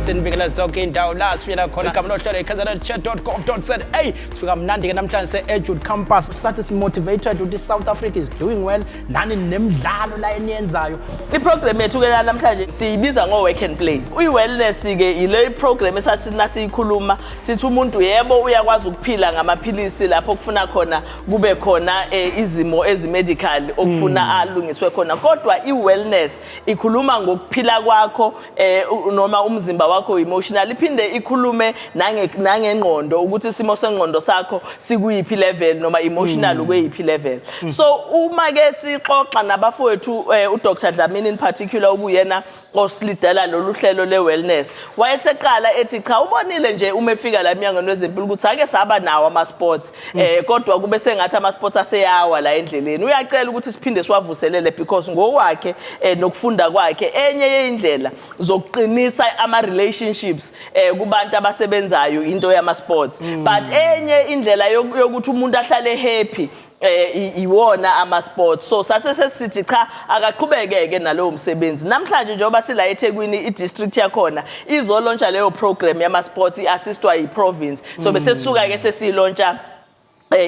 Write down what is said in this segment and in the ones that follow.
Sinibikela zonke indawo la sifika khona. Igama lohlelo ikznchat.gov.za. Sifika mnandi ke namhlanje se-Edgewood Campus. Sathi si-motivated ukuthi South Africa is doing well. Nani nemidlalo la eniyenzayo. I-program yethu ke namhlanje siyibiza ngo-work and play. I-wellness ke ile program esathi nasiyikhuluma sithi umuntu, yebo, uyakwazi ukuphila ngamaphilisi lapho kufuna khona kube khona izimo ezi-medical okufuna alungiswe khona, kodwa i-wellness ikhuluma ngokuphila kwakho noma umzimba wakho emotional, iphinde ikhulume nangengqondo ukuthi isimo sengqondo sakho sikuyiphi level noma emotional ukuyiphi level. So uma ke sixoxa nabafowethu, uDr Dlamini in particular, okuyena osilidala lolu hlelo le-wellness, wayeseqala ethi cha, ubonile nje uma efika la emnyangweni wezempilo ukuthi ake saba nawo ama-sports, kodwa kube sengathi ama-sports aseyawa la endleleni. Uyacela ukuthi siphinde siwavuselele because ngokwakhe nokufunda kwakhe, enye yeyindlela zokuqinisa ama-relationships kubantu abasebenzayo into yama-sports, but enye indlela yokuthi umuntu ahlale happy iwona ama sports. So sase sesithi cha, akaqhubekeke nalowo msebenzi. Namhlanje njengoba sila eThekwini, i-district yakhona izolauncha leyo program yama sports, i-assistwa yi-province. So bese sisuka ke sesilauncha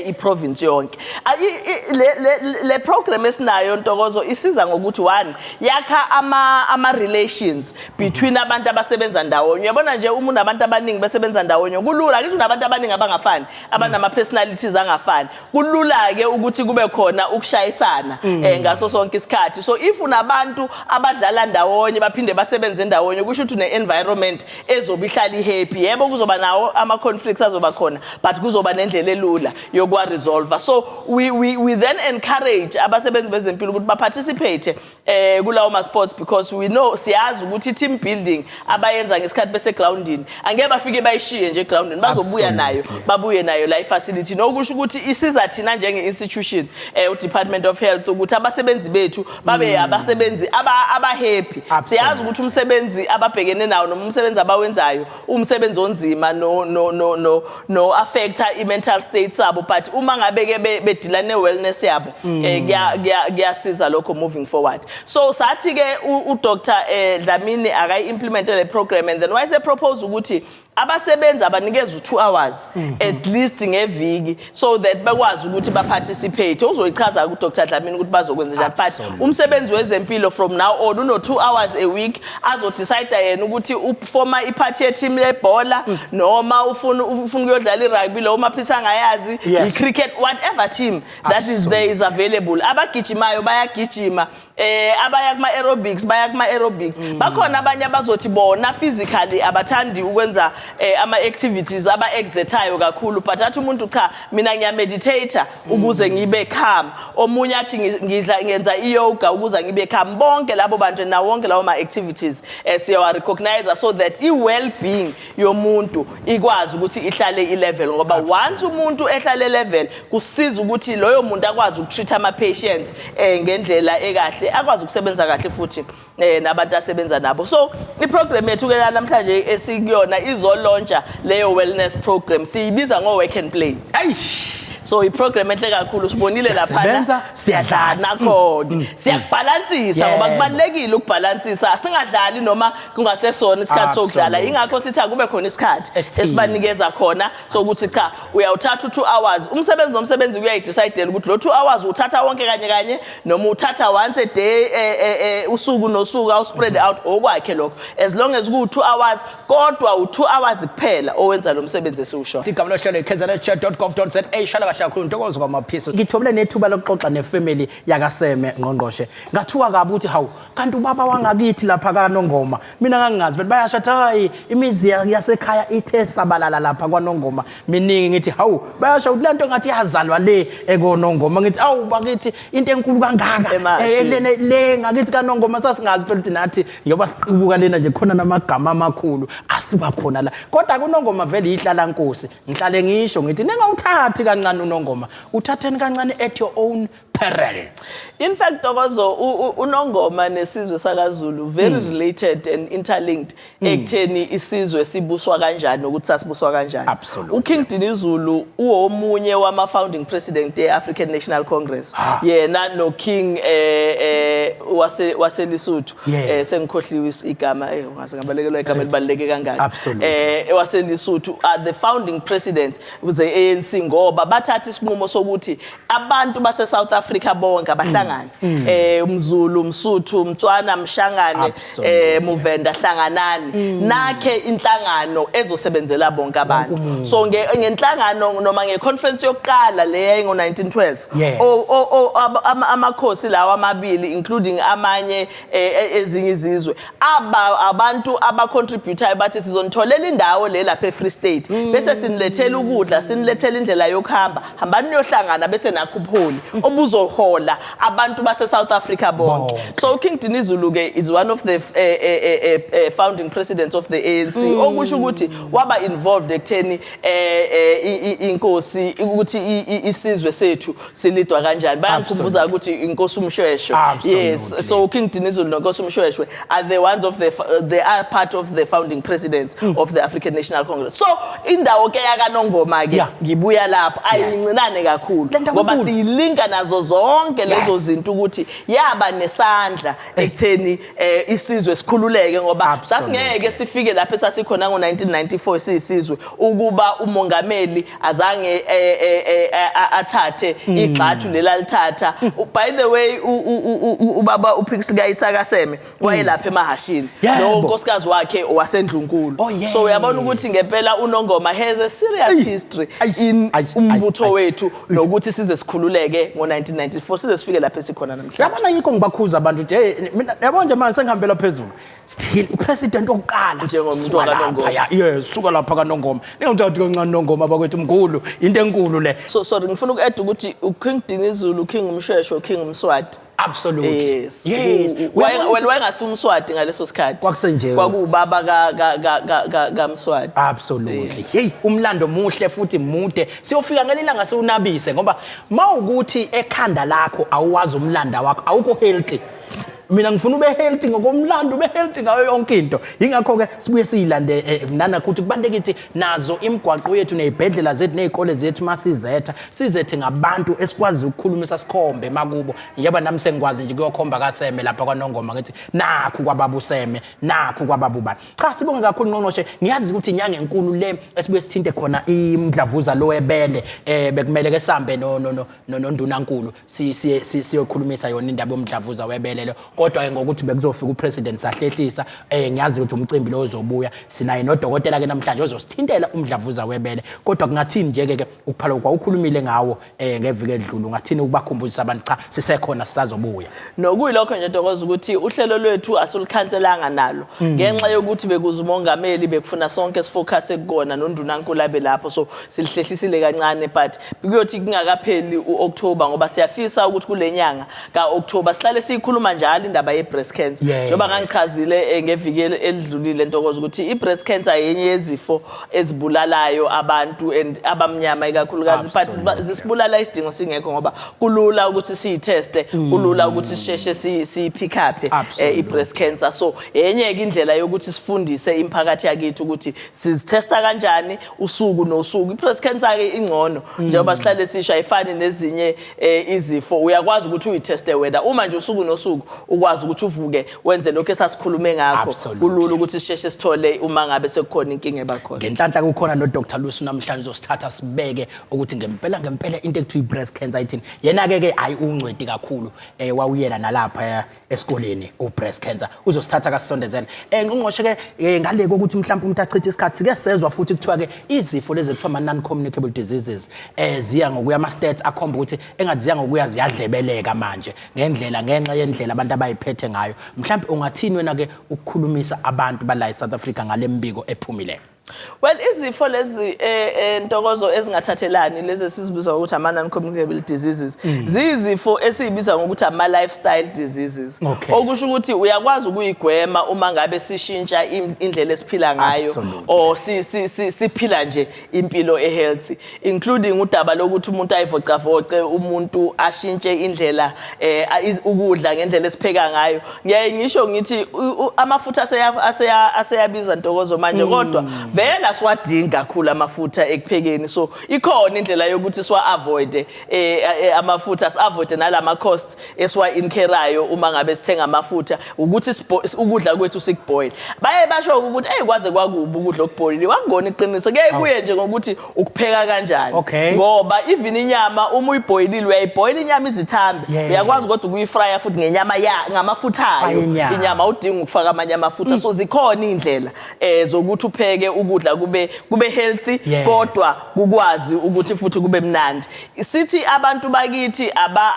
i-province yonke. Le program esinayo, Ntokozo, isiza ngokuthi one, yakha ama relations between abantu abasebenza ndawonye. Uyabona nje, uma unabantu abaningi besebenza ndawonye, kulula ngithi unabantu abaningi abangafani, abanama personalities angafani, kulula ke ukuthi kube khona ukushayisana ngaso sonke isikhathi. So if unabantu abadlala ndawonye baphinde basebenze ndawonye, kusho ukuthi une-environment ezobe ihlala i-happy. Yebo, kuzoba nawo ama-conflicts azoba khona, but kuzoba nendlela elula yokuwa-resolve. So we then encourage abasebenzi bezempilo ukuthi baparticipate kulawo ma-sports because we know, siyazi ukuthi team building abayenza ngesikhathi bese-groundini angeke bafike bayishiye nje egroundini, bazobuya nayo, babuye nayo la i-facility. Nokusho ukuthi isiza thina njenge-institution, u-Department of Health, ukuthi abasebenzi bethu babe abasebenzi aba-happy. Siyazi ukuthi umsebenzi ababhekene nawo noma umsebenzi abawenzayo umsebenzi onzima no affecta i-mental state sabo, but uma ngabe ke bedeala ne-wellness yabo, kuyasiza lokho moving forward. So sathi ke uDr Dlamini akayi-implemente le program and then wayese propose ukuthi abasebenzi abanikeza u-2 hours at least ngeviki so that bekwazi ukuthi baparticipate. Uzoyichaza ku-Dr Dlamini ukuthi bazokwenza njani, but umsebenzi wezempilo from now on uno-2 hours a week, azodecide yena ukuthi uforma iphathi yeteam lebhola noma ufuna ukuyodlala i-rugby, lo maphisa angayazi, i-cricket, whatever team that is there is available. Abagijimayo bayagijima, abaya kuma aerobics baya kuma aerobics. Bakhona abanye abazothi bona physically abathandi ukwenza ama activities aba exertayo kakhulu, but athi umuntu, "Cha, mina ngiya meditate ukuze ngibe calm." Omunye athi, "Ngidla ngenza i-yoga ukuze ngibe calm." Bonke labo bantu nawo wonke lawo ma activities siyawa recognize so that i well being yomuntu ikwazi ukuthi ihlale i level, ngoba once umuntu ehlale level, kusiza ukuthi loyo muntu akwazi ukutreat ama patients ngendlela ekahle, akwazi ukusebenza kahle futhi nabantu asebenza nabo. So iprogram yethu ke namhlanje esikuyona izolauncha leyo wellness program, siyibiza ngo work and play. Ayi. So iprogram enhle kakhulu, sibonile laphana. Siyasebenza, siyadlala. Nakhona siyakubhalansisa ngoba kubalulekile ukubhalansisa, singadlali noma kungasesona isikhathi sokudlala. Ingakho sithi akube khona isikhathi Esithile. esibanikeza khona sokuthi cha, uyawuthatha u-2 hours. Umsebenzi nomsebenzi kuyayidecidela ukuthi lo 2 hours uthatha wonke kanye kanye noma uthatha once a day, usuku nosuku, awuspread out, okwakhe lokho, as long as ku-2 hours, kodwa u-2 hours kuphela owenza lo msebenzi esiwushoyo. Igama lohlelo ikznchat.gov.za. Shala kahle kakhulu, Ntokozo kwaMaphiso. Ngithobile nethuba lokuxoxa nefamily yakaSeme, ngqongqoshe. Ngathuka kabi ukuthi hawu, kanti ubaba wangakithi lapha kaNongoma, mina ngangingazi, but bayasho athi hayi, imizi yasekhaya ithe sabalala lapha kwaNongoma miningi. Ngithi hawu, bayasho ukuthi lento ngathi yazalwa le ekoNongoma. Ngithi awu bakithi, into enkulu kangaka. Emashi. Lena le ngakithi kaNongoma, sasingazi phela ukuthi nathi njengoba siqibuka lena nje khona namagama amakhulu asuka khona la, kodwa kuNongoma vele ihlala nkosi. Ngihlale ngisho ngithi ningawuthathi kancane uNongoma, uthatheni kancane at your own peril. peril. In fact, Ntokozo, uNongoma nesizwe sakaZulu very related and interlinked ekutheni isizwe sibuswa kanjani nokuthi sasibuswa kanjani. UKing Dinizulu uwomunye wama founding president ye-African National Congress. Yena no King wase waseLesotho, sengikhohliwe igama, ngase ngabalekelwa igama elibaluleke kangaka. WaseLesotho are the founding presidents ze ANC, ngoba bathatha isinqumo sokuthi abantu base South Africa bonke abahlangane, umZulu, umSuthu, umTswana, umShangane, muVenda, hlanganani nakhe inhlangano ezosebenzela bonke abantu. So ngenhlangano noma ngeconference yokuqala le ngo1912, amakhosi lawa amabili, including amanye ezinye izizwe, aba abantu abacontributayo bathi sizonitholela indawo le lapha eFree State, bese sinilethela ukudla, sinilethela indlela yokuhamba, hambani niyohlangana, bese nakho ubuholi obuzohola abantu base South Africa bonke. Bonke. So King Dinizulu ke is one of the founding presidents of the ANC, okusho ukuthi waba involved ekutheni inkosi ukuthi isizwe sethu silidwa kanjani. Bayangikhumbuza ukuthi inkosi uMshweshwe. Yes, so King Dinizulu noNkosi uMshweshwe are the ones of the they are part of the founding presidents of the African National Congress. So indawo ke yakaNongoma ke, ngibuya lapho, ayincinane kakhulu Le ndawo ngoba inkulu. siyilinka nazo zonke lezo zinto ukuthi yaba nesandla ekutheni isizwe sikhululeke, ngoba sasingeke sifike lapho esasikhona ngo-1994 siyisizwe ukuba umongameli azange athathe igxathu lelalithatha. By the way, ubaba uPixley ka-Isaka Seme wayelapha emahashini, lo nkosikazi wakhe wasendlunkulu. So uyabona ukuthi ngempela uNongoma has a serious history in umbutho wethu nokuthi size sikhululeke ngo-1994, size sifike lapho esikhona namhlanje. Yabona, yikho ngibakhuza abantu ukuthi, hey, mina yabona nje manje sengihambela phezulu, still upresident wokuqala Njengomuntu suka wakaNongoma. laphaya. Yes, suka lapha kaNongoma, ningumthathi kancane Nongoma bakwethu, mkhulu, into enkulu le. So sorry, ngifuna uku-add ukuthi uKing Dinizulu, uKing uMshweshwe, uKing uMswati. Absolutely. Yes. Uyabona Well, wayengasi uMswati ngaleso sikhathi. Kwakusenje. Kwakuwubaba kaMswati. Absolutely. Hey, umlando muhle futhi mude. Siyofika ngelilanga siwunabise, ngoba mawukuthi ekhanda lakho awuwazi umlando wakho, awukho healthy. Mina ngifuna ube healthy ngokomlando, ube healthy ngayo yonke into. Yingakho ke sibuye siyilande nana ukuthi kubalulekile nazo imigwaqo yethu nezibhedlela zethu nezikole zethu, masizetha sizethe ngabantu esikwazi ukukhulumisa, sikhombe makubo. Yebo, nami sengikwazi nje kuyokhomba kaSeme lapha kwaNongoma, ngithi nakhu kwababa uSeme, nakhu kwababa ubani. Cha, sibonge kakhulu, Ngqongqoshe. Ngiyazi ukuthi inyanga enkulu le esibuye sithinte khona imdlavuza lo webele, bekumele ke sambe no no no nondunankulu siyokhulumisa yona indaba yomdlavuza webele lo, kodwa ke ngokuthi bekuzofika upresident sahlehlisa. Ngiyazi ukuthi umcimbi lo ozobuya sinaye nodokotela ke namhlanje ozosithintela umdlavuza webele. Kodwa kungathini nje ke ukuphala kwawukhulumile ngawo ngeviki edlule, ungathini ukubakhumbuzisa abantu? Cha, sisekhona, sisazobuya. Nokuyilokho nje, Ntokozo, ukuthi uhlelo lwethu asilikhanselanga nalo ngenxa yokuthi bekuza umongameli, bekufuna sonke sifocus kukona, nondunankulu abe lapho, so silihlehlisile kancane, but kuyothi kungakapheli u-October, ngoba siyafisa ukuthi kule nyanga ka-October sihlale siyikhuluma njalo indaba ye-breast cancer. Njengoba ngangichazile ngeviki elidlulile, Ntokozo, ukuthi i-breast cancer yenye yezifo ezibulalayo abantu and abamnyama ikakhulukazi, but zisibulala isidingo singekho, ngoba kulula ukuthi siyitheste, kulula ukuthi sisheshe siyi-pick up i-breast cancer. So enye-ke indlela yokuthi sifundise imiphakathi yakithi ukuthi sizithesta kanjani usuku nosuku. I-breast cancer-ke ingcono, njengoba sihlale sisho, ayifani nezinye izifo. Uyakwazi ukuthi uyitheste wena uma nje usuku nosuku ukwazi ukuthi uvuke wenze lokhu esasikhulume ngakho. Kulula ukuthi sisheshe sithole uma ngabe sekukhona inkinga ebakhona. Ngenhlanhla kukhona no-Dr Lusu namhlanje, uzosithatha sibeke ukuthi ngempela ngempela into ekuthiwa i-breast cancer ithini. Yena-ke ke hhayi, ungcweti kakhulu, wawuyela nalapha esikoleni u-breast cancer, uzosithatha kasisondezele. Ngqongqoshe ke, ngale kokuthi mhlawumbe umuntu achithe isikhathi, sike sezwa futhi kuthiwa ke izifo lezi ekuthiwa ama-non-communicable diseases ziya ngokuya, ama-stats akhomba ukuthi engathi ziya ngokuya ziyadlebeleka manje ngendlela, ngenxa yendlela abantu abayiphethe ngayo. Mhlawumbe ungathini wena ke ukukhulumisa abantu bala e-South Africa ngale mbiko ephumileyo? Well, izifo lezi Ntokozo ezingathathelani, lezi esizibiza ngokuthi ama non-communicable diseases, ziyizifo esizibiza ngokuthi ama lifestyle diseases. Okusho ukuthi uyakwazi ukuyigwema uma ngabe sishintsha indlela esiphila ngayo or siphila nje impilo e-healthy, including udaba lokuthi umuntu ayivocavoce, umuntu ashintshe indlela ukudla ngendlela esipheka ngayo. Ngiyaye ngisho ngithi amafutha aseyabiza, Ntokozo, manje, kodwa vele asiwadingi kakhulu amafutha ekuphekeni, so ikhona indlela yokuthi siwa-avoid amafutha, si-avoid nalama cost esiwa-incurayo uma ngabe sithenga amafutha, ukuthi ukudla kwethu sikubhoyile. Baye basho ukuthi eyi, kwaze kwakubi ukudla okubhoyile. Wakungona iqiniso, kuyaye kuye nje ngokuthi ukupheka kanjani, ngoba even inyama uma uyibhoyilile, uyayibhoyila inyama izithambe, uyakwazi kodwa ukuyifraya futhi ngenyama ya ngamafutha ayo. Ayinyama. Inyama awudingi ukufaka amanye amafutha, so zikhona iy'ndlela zokuthi upheke ukudla kube healthy, kodwa kukwazi ukuthi futhi kube mnandi. Sithi abantu bakithi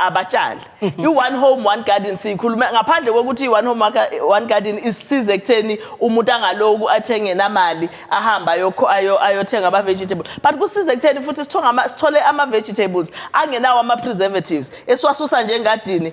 abatshali. I-One Home One Garden siyikhuluma ngaphandle kokuthi i-One Home One Garden isisize ekutheni umuntu angaloku athenge namali, ahamba ayothenga ama-vegetable, but kusize ekutheni futhi sithole ama-vegetables angenawo ama-preservatives, esiwasusa nje engadini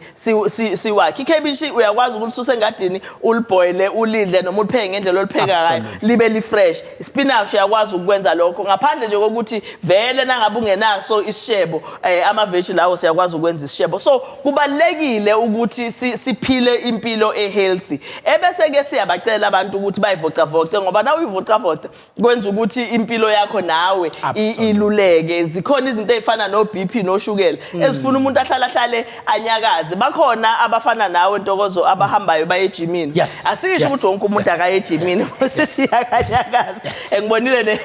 siwakhe. Ikhebishi uyakwazi ukulisusa engadini, ulibhoyile, ulidle noma ulipheke ngendlela olipheka ngayo, libe li-fresh. Ispinach uyakwazi ukwenza lokho ngaphandle nje kokuthi vele nangabe ungenaso isishebo, amaveji lawo siyakwazi ukwenza isishebo. So kubalulekile ukuthi siphile impilo e-healthy, ebese-ke siyabacela abantu ukuthi bayivocavoce, ngoba na uyivocavoca kwenza ukuthi impilo yakho nawe iluleke. Zikhona izinto ey'fana no-BP noshukela ezifuna umuntu ahlale ahlale anyakaze. Bakhona abafana nawe, Ntokozo, abahambayo baye ejimini. Asisho ukuthi wonke umuntu akaye ejimini, sithi akanyakaze. Ngibonile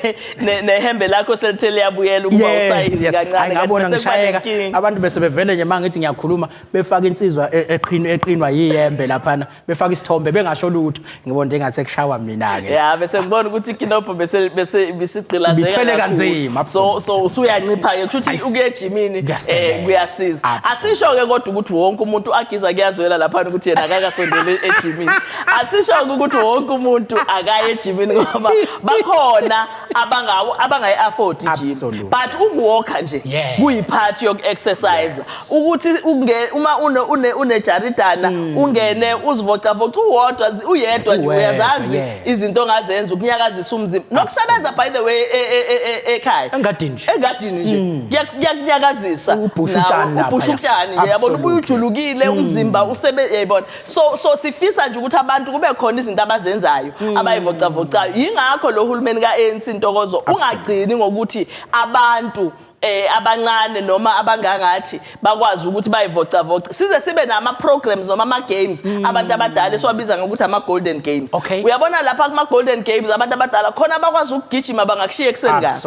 nehembe lakho selithe liyabuyela ukuba usayizi kancane. Hayi, ngabona kanti bese kuba ngishayeka nenkinga. Abantu bese bevele nje mangithi ngiyakhuluma befaka insizwa eqinwa yiyembe laphana, befaka isithombe bengasho lutho. Ngibona nje ngathi kushawa mina ke. Ya, bese ngibona ukuthi ikinobho bese ibisigqilazeka Ibithwele kakhulu. kanzima, So usuyancipha ke, kusho ukuthi ukuya ejimini Kuyasebenza. kuyasiza. Asisho ke kodwa ukuthi wonke umuntu agiza kuyazwela lapha ukuthi yena akakasondeli ejimini. Asisho ke ukuthi wonke umuntu akaye ejimini, ngoba bakhona abangayi afford i-gym, but ukuwalka nje kuyipart yoku-exercise, ukuthi uma unejaridana ungene uzivocavoca uwodwa, uyedwa nje, Uwedwa, uyazazi izinto ongazenza ukunyakazisa umzimba nokusebenza, by the way, ekhaya. Engadini nje. Engadini nje kuyakunyakazisa. Ubhusha Nawe utshani lapha, ubhusha ya. utshani nje, yabona, ubuye ujulukile umzimba usebe, yayibona. So sifisa nje ukuthi abantu kube khona izinto abazenzayo, abayivocavocayo. Yingakho lo hulumeni ka-ANC, Ntokozo, ungagcini ngokuthi abantu abancane noma abangangathi bakwazi ukuthi bayivocavoce, size sibe nama programs noma ama games abantu abadala esiwabiza ngokuthi ama golden games. Uyabona lapha kuma golden games, abantu abadala khona bakwazi ukugijima, bangakushiya ekuseni kabi.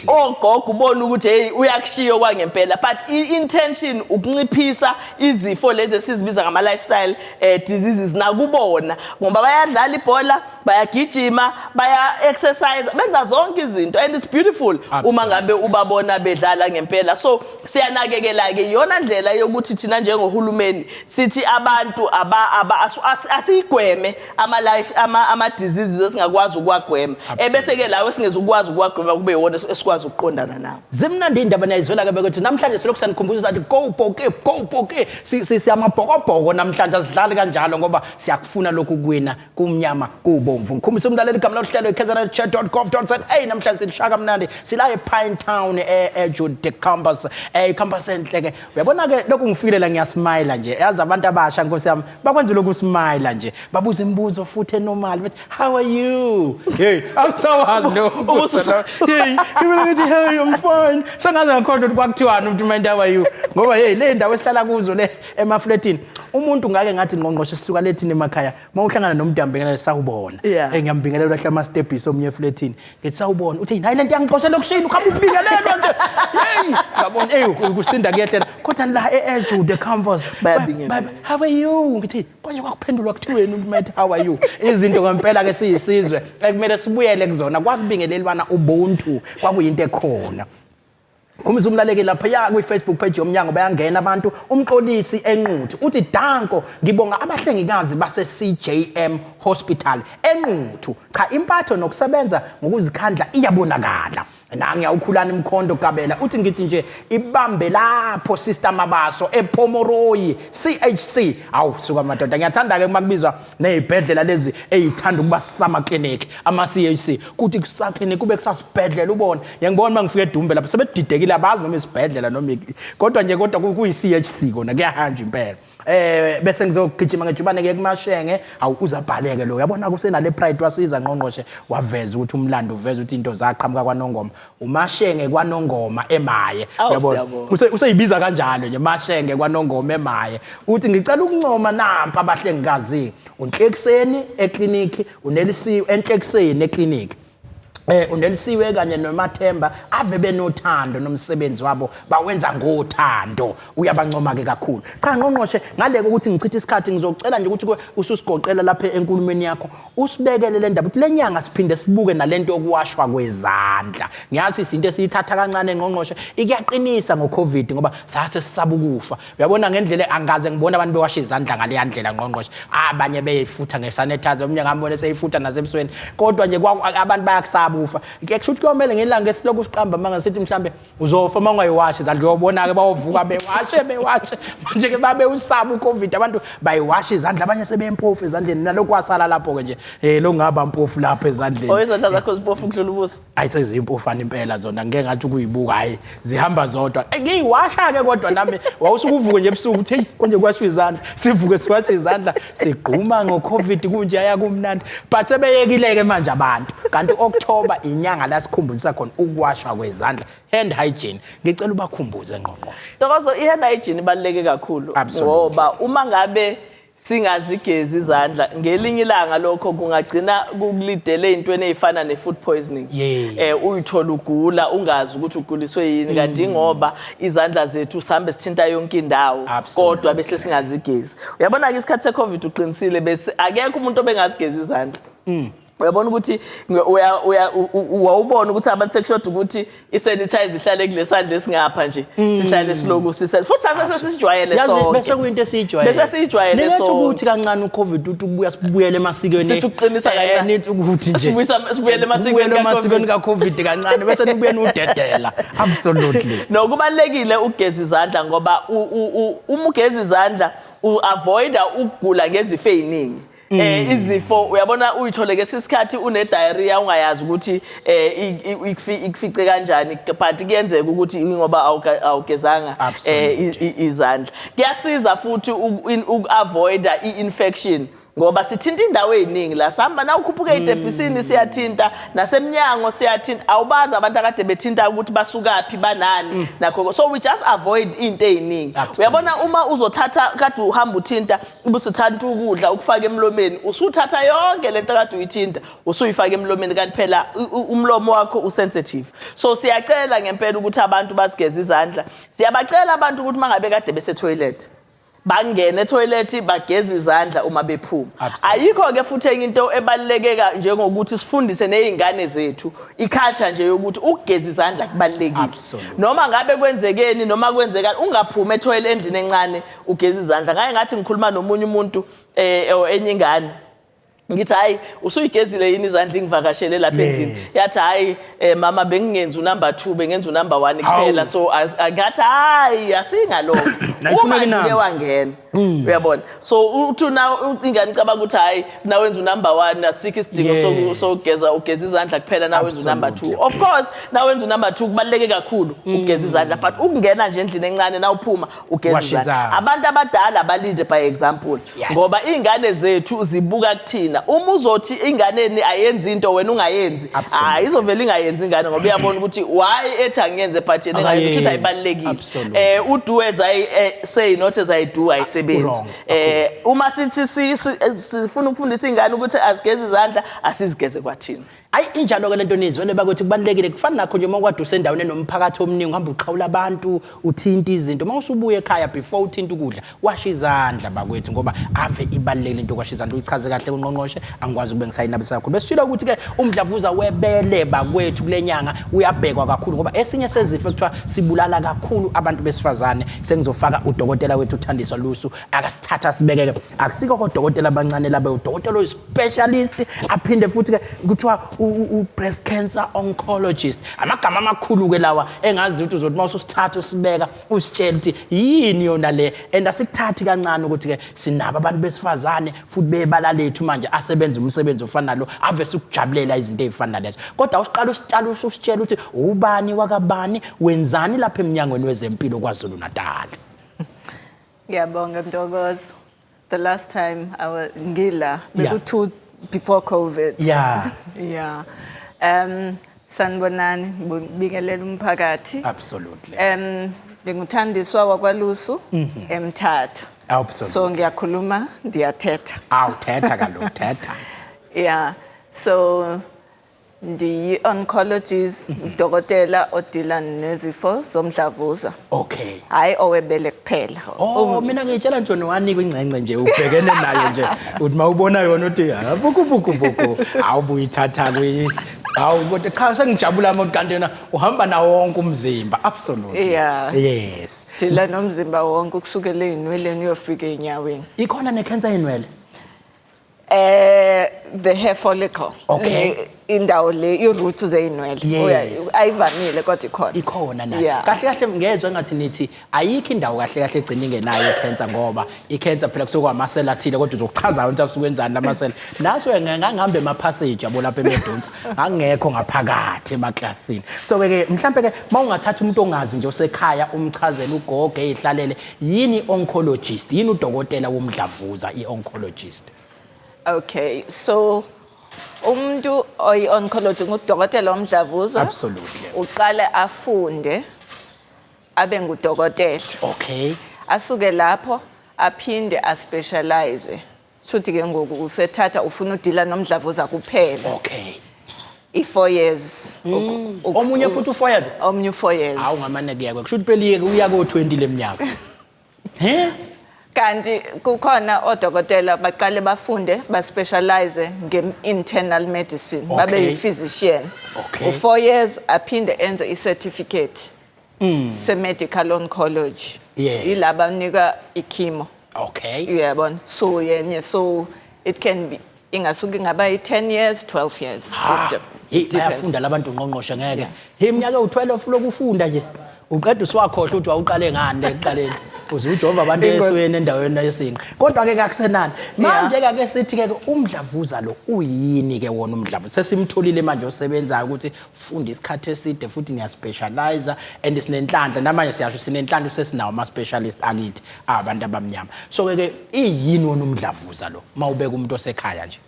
Ogogo ubona ukuthi hey, uyakushiya okwangempela, but i-intention ukunciphisa izifo lezi esizibiza ngama lifestyle diseases nakubona, ngoba bayadlala ibhola, bayagijima, baya exercise, benza zonke izinto, and it's beautiful uma ngabe ubabona bedlala ngempela. So siyanakekela ke, iyona ndlela yokuthi thina njengohulumeni sithi abantu asiyigweme ama diseases esingakwazi ukuwagwema, ebese ke lawo esingezukwazi ukuwagwema kube iwona esikwazi ukuqondana nawo. Zimnandi indaba niyayizwela ke bekwethu. Namhlanje silokhu sanikhumbuza ukuthi go Bokke, go Bokke. Siyamabhokobhoko namhlanje, asidlali kanjalo ngoba siyakufuna lokhu kuwina, kumnyama kubomvu. Ngikhumbisa umlaleli igama lohlelo kznchair.gov.za. Namhlanje silishaka kamnandi sila ePine Town e-Jude campus, campus enhle ke. Uyabona ke lokhu ngifikile la, ngiyasmile nje. Yazi abantu abasha, nkosi yami, bakwenza lokhu smile nje, babuza imibuzo futhi enormal, bathi, "How are you?" Hey, awusawazi lo. Hey, ngibona ukuthi, "Hey, I'm fine." Sengaze ngakhohlwa ukuthi kwakuthiwani umuntu manje, "How are you?" Ngoba hey, le ndawo esihlala kuzo le emafletini, umuntu ngake ngathi, ngqongqoshe, sisuka lethini emakhaya, uma uhlangana nomuntu uyambingelela, "Sawubona." Ngiyambingelela kahle ama-stepis omunye efletini, ngithi, "Sawubona." Uthi, "Hayi, lento yangixosha lokushini, ukhamba ubingelelwa nje." Hey, ngabona, hey, kusinda kuyehlela, kodwa la e-Edgewood campus Bayabingelela. "How are you?" Ngithi, konje kwakuphendulwa kuthiweni umuntu mayethi, "How are you?" Izinto ngempela ke siyisizwe ekumele sibuyele kuzona, kwakubingelelwana, ubuntu kwakuyinto ekhona. Khumisa umlaleki lapha kwi-Facebook page yomnyango, bayangena abantu. Umxolisi eNquthu uthi, "Danko, ngibonga abahlengikazi base-CJM Hospital eNquthu. Cha, impatho nokusebenza ngokuzikhandla iyabonakala." Nangiya ukhulani Mkhondo Gabela uthi, "Ngithi nje ibambe lapho, Sister Mabaso ePomoroyi CHC." Awu suka madoda, ngiyathanda ke uma kubizwa nezibhedlela lezi ezithanda ukuba sama clinic, ama CHC, kuthi kusa clinic kube kusasibhedlela. Ubone ngiyangibona uma ngifika eDumbe lapho sebedidekile, abazi noma isibhedlela noma kodwa nje, kodwa kuyi CHC kona, kuyahanja impela. Bese ngizogijima ngejubane ke kuMashenge. Awu, uzabhaleke lo, uyabona kusenale pride. Wasiza ngqongqoshe, waveza ukuthi umlando uveza ukuthi into zaqhamuka kwaNongoma, uMashenge kwaNongoma emaye. Awu, Uyabona? Siyabonga. Useyibiza kanjalo nje, Mashenge kwaNongoma emaye. Uthi, "Ngicela ukuncoma nampa abahlengikazi, uNhlekiseni ekliniki, uNelisiwe eNhlekiseni ekliniki, uNelisiwe kanye noMathemba, ave benothando nomsebenzi wabo bawenza ngothando." Uyabancoma ke kakhulu. Cha ngqongqoshe, ngale ukuthi ngichithe isikhathi, ngizocela nje ukuthi ususigoqela lapha enkulumeni yakho, usibekele le ndaba ukuthi lenyanga siphinde sibuke nalento yokuwashwa kwezandla. Ngiyazi izinto esiyithatha kancane ngqongqoshe, ikuyaqinisa ngo-COVID ngoba sase sisaba ukufa. Uyabona ngendlela angaze ngibona abantu bewasha izandla ngaleya ndlela ngqongqoshe, abanye beyifutha nge-sanitizer, omunye ngambona seyifutha nasebusweni, kodwa nje abantu bayakusaba ufa. Ke kusho ukuthi kuyomele ngelanga esilokhu siqamba manga sithi mhlambe uzofa uma ungayiwashi izandla, uyobona-ke bawovuka bewashe bewashe. Manje-ke babe usaba u-COVID, abantu bayiwasha izandla, abanye sebempofu ezandleni, nalokhu kwasala lapho-ke nje lokungaba mpofu lapho ezandleni. Oh, izandla zakho zipofu ukudlula ubuso? Hayi, seziyimpofana impela zona, ngike ngathi ukuyibuka, hayi, zihamba zodwa. Ngiyiwasha-ke kodwa nami wawusuke uvuke nje ebusuku uthi, "Heyi, konje kwashwa izandla." Sivuke siwashe izandla, sigquma ngo-COVID kunje, ayakumnandi, but sebeyekile-ke manje abantu. Kanti October inyanga la sikhumbuzisa khona ukuwashwa kwezandla, hand hygiene. Ngicela ubakhumbuze ngqongqoshe. Ntokozo, i-hand hygiene ibaluleke kakhulu ngoba uma ngabe singazigezi izandla, ngelinye ilanga lokho kungagcina kukulidele ey'ntweni ey'fana ne-food poisoning. Uyithola ugula ungazi ukuthi uguliswe yini, kanti ngoba izandla zethu sihambe sithinta yonke indawo kodwa bese singazigezi. Uyabona-ke, isikhathi se-COVID, uqinisile, bese akekho umuntu obengazigezi izandla. Uyabona ukuthi wawubona ukuthi abantu sekushoda ukuthi i-sanitizer ihlale kule sandla esingapha nje, sihlale siloku sise futhi sase sesijwayele Yazi, sonke. Bese kuyinto esiyijwayele. Bese siyijwayele Ningathi sonke. ukuthi kancane uCovid uthi ukubuya, sibuyele emasikweni. Sithi ukuqinisa kancane. Nithi ukuthi nje Sibuyele emasikweni Buyele emasikweni ka-COVID. ka-COVID kancane, bese nibuye nudedela. Absolutely. Nokubalekile ukugeza izandla ngoba uma ugeza izandla u-avoida ukugula ngezifo ey'ningi. Izifo uyabona uyithole ngesikhathi une diarrhea ungayazi ukuthi ikufice kanjani, but kuyenzeka ukuthi ngoba awugezanga izandla. Kuyasiza futhi uku-avoida i-infection ngoba sithinta indawo ey'ningi la sihamba, na ukhuphuka ey'tebhisini siyathinta, nasemnyango siyathinta, awubazi abantu akade bethinta ukuthi basukaphi, banani nakho, so we just avoid into ey'ningi. Uyabona, uma uzothatha kade uhamba uthinta, ubusuthatha ukudla ukufaka emlomeni, usuthatha yonke lento kade uyithinta usuyifaka emlomeni, kanti phela umlomo wakho usensitive. So siyacela ngempela ukuthi abantu bazigeze izandla. Siyabacela abantu ukuthi mangabe kade bese-toilet, bangene etoilet, bageze izandla uma bephuma. Ayikho ke futhi enye into ebaluleke njengokuthi sifundise nezingane zethu iculture nje yokuthi ukugeza izandla kubalulekile. Noma ngabe kwenzekeni, noma kwenzekani, ungaphumi etoilet endlini encane, ugeza izandla. Ngaye ngathi ngikhuluma nomunye umuntu enye ingane, ngithi, "Hayi, usuyigezile yini izandla ingivakashele lapha endlini?" Yathi, "Hayi, mama, bengingenza unumber 2, bengenza unumber 1 kuphela." So ngathi, "Hayi, asingalokho." Nayifuneka Uma nje inamba. wangena, uyabona, so uthi na ingane icabanga ukuthi hayi, nawenza unumber 1 asikho isidingo sokugeza, ugeza izandla kuphela nawenza unumber 2. Of course, nawenza unumber 2 kubaluleke kakhulu ukugeza izandla, but ukungena nje endlini encane, nawuphuma ugeza Washe izandla. izandla. Abantu abadala balide by example ngoba iy'ngane zethu zibuka kuthina. Uma uzothi inganeni ayenzi into wena ungayenzi, hayi, izovela ingayenzi ingane ngoba uyabona ukuthi why ethi angiyenze but yena engayenzi, kusho ukuthi Akayenzi. ayibalulekile. U-do as I say, not as I do ayisebenzi. Wrong. Uma sithi sifuna ukufundisa ingane ukuthi azigeze izandla, asizigeze kwathina. Ayi, injalo ke lento nizwele bakwethu. Kubalulekile, kufana nakho nje uma kwade usendaweni enomphakathi omningi, uhamba uqhawula abantu, uthinta izinto. Uma usubuya ekhaya, before uthinta ukudla, washa izandla bakwethu, ngoba ave ibalulekile into yokwasha izandla. Uyichaze kahle ungqongqoshe, angikwazi ukube ngisayinabisa kakhulu. Besitshila ukuthi-ke umdlavuza webele bakwethu kule nyanga uyabhekwa kakhulu, ngoba esinye sezifo ekuthiwa sibulala kakhulu abantu besifazane. Sengizofaka udokotela wethu uThandiswa Lusu, akasithatha sibekeke. Akusiko kodokotela abancane laba, udokotela oyi-specialist, aphinde futhi-ke kuthiwa u-breast cancer oncologist. Amagama amakhulu-ke lawa engazi ukuthi uzothi uma ususithatha usibeka, usitshela ukuthi yini yona le. And asikuthathi kancane ukuthi-ke sinabo abantu besifazane futhi bebala lethu manje asebenza umsebenzi ofana nalo. Ave sikujabulela izinto ey'fana nalezo, kodwa usiqala usitshala, usitshela ukuthi ubani wakabani, wenzani lapha emnyangweni wezempilo KwaZulu Natal. Ngiyabonga, Ntokozo. The last time I was ngila beku before COVID. Yeah. Sanibonani, ngibingelela umphakathi. NginguThandiswa wakwaLusu eMthatha. So ngiyakhuluma, ndiyathetha. Awuthetha kaloku, thetha. Yeah. So ndiyi-oncologist, udokotela odila nezifo zomdlavuza. Hayi owebele kuphela. Oh, mina ngiyitshela nje nowanikwa ingcence nje ubhekene nayo nje, uthi mawubona yona uthi, "Ah, buku buku buku, awubuyithatha kwi." Hawu, kodwa cha, sengijabula uma kanti yena uhamba nawo wonke umzimba. Absolutely. Yes. Dila nomzimba wonke, ukusukela ey'nweleni uyofika ey'nyaweni. Ikhona nekhensa yenwele? The hair follicle. Indawo le i-roots zey'nwele. Ayivamile kodwa ikhona. Ikhona nayo. Kahle kahle ngezwe ngathi nithi ayikho indawo kahle kahle egcina ingenayo ikhensa, ngoba ikhensa phela kusuke kwamasela athile, kodwa uzokuchaza ukuthi asukwenzani lamasela. Naso ngangihamba ema-passage yabo lapha eMedunsa, ngangekho ngaphakathi emaklasini. So ke mhlambe ke mawungathatha umuntu ongazi nje osekhaya, umchazele ugogo eyihlalele, yini oncologist, yini udokotela womdlavuza, i-oncologist? Okay, so umuntu oyi-oncology ngudokotela womdlavuza. Uqale afunde abe ngudokotela. Asuke lapho aphinde aspecialize. Shuthi ke ngoku usethatha ufuna udila nomdlavuza kuphela. I-4 years. Omunye futhi u-4 years? Omunye u-4 years. Hawu, ngamane kuyakwe. Kusho ukuthi phela uya ko-20 leminyaka. He? Kanti kukhona odokotela baqale bafunde baspecialize nge-internal medicine, babe yi-physician. U-4 years, aphinde enze i-certificate se-medical oncology. Yilaba banika i-chemo. Uyabona, so yenye, so it can be ingasuke ingaba i-10 years, 12 years. Ha. Hey, It depends. Bayafunda labantu ngqongqoshe, ngeke. Hey, iminyaka ewu-12 lokufunda nje. Uqeda usiwakhohlwa ukuthi wawuqale ngani ekuqaleni. Uze ujova abantu Ingozi. esweni endaweni yesinqa. Kodwa ke kakusenani. Manje ke ake sithi ke umdlavuza lo uyini ke wona umdlavuza? Sesimtholile manje osebenzayo ukuthi funda isikhathi eside futhi niyaspecialize and sinenhlanhla namanje, siyasho sinenhlanhla, sesinawo ama specialist akithi abantu abamnyama. So ke iyini wona umdlavuza lo mawubeka umuntu osekhaya nje?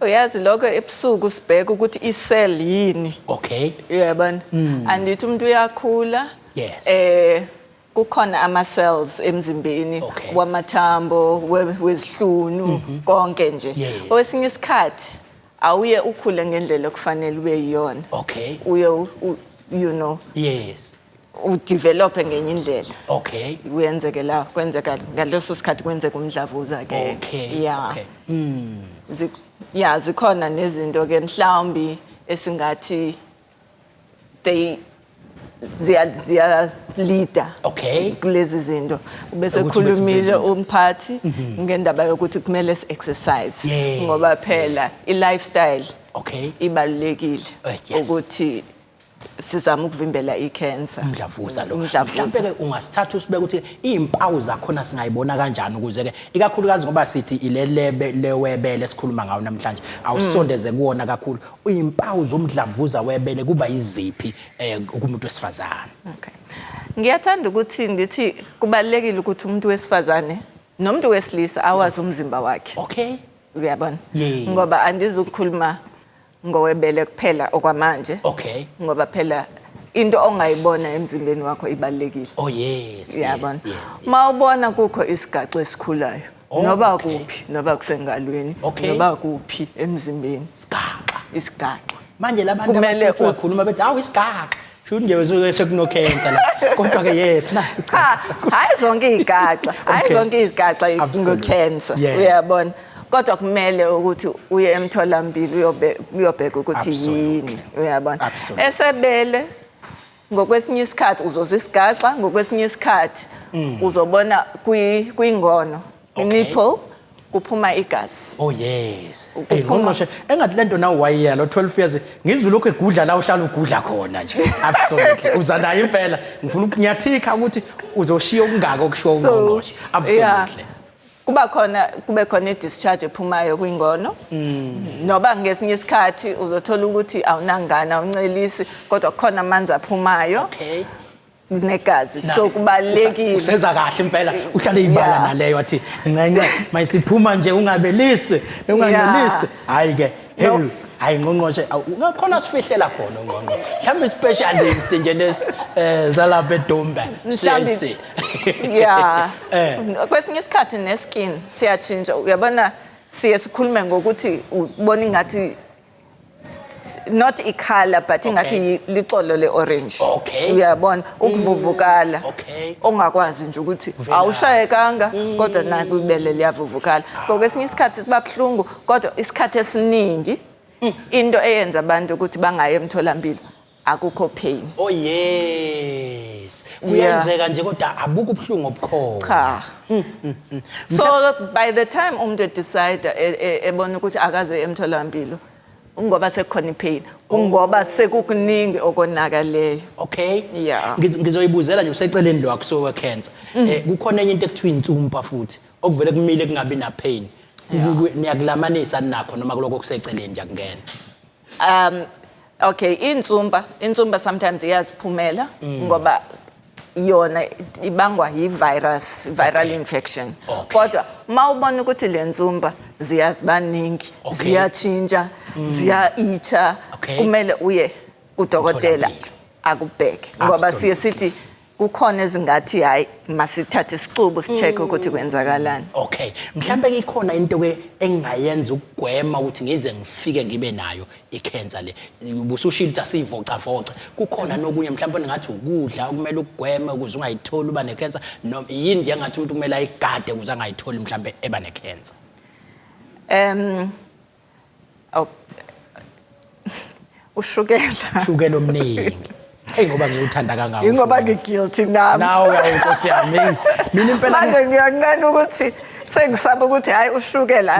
Uyazi lokho ebusuku sibheka ukuthi i-cell yini. Uyabona, andithi umuntu uyakhula. Kukhona ama cells emzimbeni wamathambo, wezihlunu, konke nje. Owesinye isikhathi awuye ukhule ngendlela okufanele ube yiyona. Uye udevelop ngenye indlela. Kuyenzeke la kwenzeka ngaleso sikhathi kwenzeka umdlavuza ke. Yeah. Yeah, zikhona nezinto ke mhlawumbi esingathi they ziya leader kulezi zinto. Bese Ukuthi khulumile bese umphathi ngendaba yokuthi kumele si-exercise ngoba phela i-lifestyle ibalulekile ukuthi sizama ukuvimbela i-cancer. Umdlavuza lo. Umdlavuza. Mhlawumbe ke ungasithatha usibeke ukuthi izimpawu zakhona singayibona kanjani, ukuze ke ikakhulukazi ngoba sithi ilelebe lewebele esikhuluma ngawo namhlanje, awusondeze kuwona kakhulu. Izimpawu zomdlavuza webele kuba yiziphi kumuntu wesifazane? Okay. Ngiyathanda ukuthi ngithi kubalulekile ukuthi umuntu wesifazane nomuntu wesilisa awazi umzimba wakhe. Uyabona? Yes. Ngoba andizukukhuluma ngowebele kuphela okwamanje. Ngoba phela into ongayibona emzimbeni wakho ibalulekile. Oh yes. Uyabona? Yes. Mawubona kukho isigaxa esikhulayo, noba okay. kuphi, noba kusengalweni, Okay. noba kuphi emzimbeni. Sigaxa. Isigaxa. Manje labantu Kumele abathi uyakhuluma bethi hawu isigaxa, shuthi nje usuke sekuno-cancer la. Kodwa-ke yes, nasi. Cha, hayi zonke izigaxa, hayi zonke izigaxa ngo-cancer, uyabona. Kodwa kumele ukuthi uye emtholampilo uyobheka ukuthi yini, uyabona. Esebele ngokwesinye isikhathi uzozwa isigaxa, ngokwesinye isikhathi uzobona kwingono, nipple, kuphuma igazi. Oh yes. Hey ngqongqoshe, engathi lento nawe wayiya lo 12 years, ngizwe lokho egudla la uhlala ugudla khona nje. Absolutely. Uza nayo impela. Ngifuna ukunyathika ukuthi uzoshiya okungaka okushiwo ungqongqoshe. Absolutely. Kuba khona, kube khona i-discharge ephumayo kwingono. Noba ngesinye isikhathi uzothola ukuthi awunangane, awuncelisi, kodwa kukhona amanzi aphumayo. Negazi. So kubalulekile. Useza kahle impela, uhlale ibala naleyo wathi ncence mayisiphuma nje ungabelisi, ungancelisi. Hayi ke, hey, hayi ngqongqoshe, ungakhona sifihlela khona ungqongqoshe. Mhlawumbe specialist nje les zalapha eDumbe. Mhlawumbe. Kwesinye isikhathi neskin siyatshintsha, uyabona, siye sikhulume ngokuthi ubona ingathi not ikhala but ingathi lixolo le-orange. Uyabona, ukuvuvukala. Ongakwazi nje ukuthi awushayekanga, kodwa naku ibele liyavuvukala. Ngokwesinye isikhathi kuba buhlungu, kodwa isikhathi esiningi into eyenza abantu ukuthi bangayi emtholampilo akukho pain. Oh yes. Kuyenzeka nje kodwa abukho ubuhlungu obukhona. Cha. So by the time umuntu decide ebona ukuthi akaze emtholampilo, ngoba sekukhona ipain, kungoba sekukuningi okonakaleyo. Ngizoyibuzela nje useceleni lwakho so we cancer. Kukhona enye into ekuthiwa insumpa futhi okuvele kumile kungabi na pain. Niyakulamanisa nakho noma kuloko kuseceleni nje akungena? Okay, insumpa sometimes iyaziphumela ngoba yona ibangwa yi-virus, viral infection. Kodwa mawubona ukuthi le nsumpa ziyazibaningi, ziyatshintsha, ziya-itcha, kumele uye kudokotela akubheke, ngoba siye sithi kukhona ezingathi hayi masithathe isicubu sicheck ukuthi kwenzakalani. Okay, mhlambe ikhona into ke engingayenza ukugwema ukuthi ngize ngifike ngibe nayo icancer le. Ubusushilo ukuthi asivocavoce. Kukhona nokunye mhlambe engathi ukudla okumele ukugweme ukuze ungayitholi uba necancer, noma yini nje engathi umuntu kumele ayigade ukuze angayitholi mhlambe eba necancer? Ushukela. Ushukela omningi. Hey, ngoba ngiwuthanda kangaka. Ingoba ngiguilty nami. Nawe uyawunkosi yami. Mina impela manje ngiyanqena ukuthi sengisaba ukuthi hayi ushukela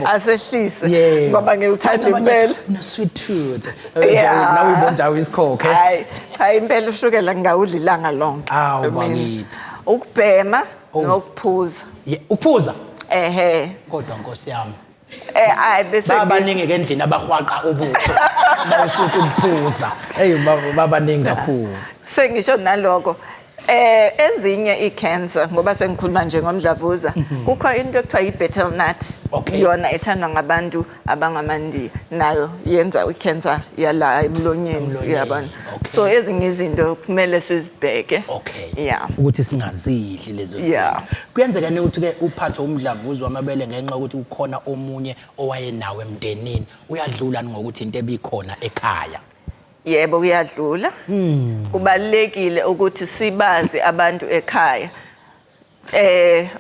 asehlise ngoba ngiwuthanda impela. Una sweet tooth. Nawe ubonda isikhokhe. Hayi, cha impela ushukela ngingawudla ilanga lonke. Awu bakithi. Ukubhema nokuphuza. Ukuphuza? Ehhe. Kodwa nkosi yami. Ayi bese babaningi ke endlini abahwaqa ubuso bawusuku ukuphuza. Hey babaningi kakhulu. Sengisho naloko. Ezinye icancer ngoba sengikhuluma nje ngomdlavuza, kukho into ekuthiwa i-betel nut. Yona ethandwa ngabantu abangamandiya, nayo yenza icancer yala emlonyeni, uyabona. So ezinye izinto kumele sizibheke. Ukuthi singazidli lezo zinto. Kuyenzeka ne ukuthi ke uphathwe umdlavuza wamabele ngenxa yokuthi kukhona omunye owayenawo emndenini, uyadlula ngokuthi into ebikhona ekhaya? Yebo, kuyadlula. Kubalulekile ukuthi sibazi abantu ekhaya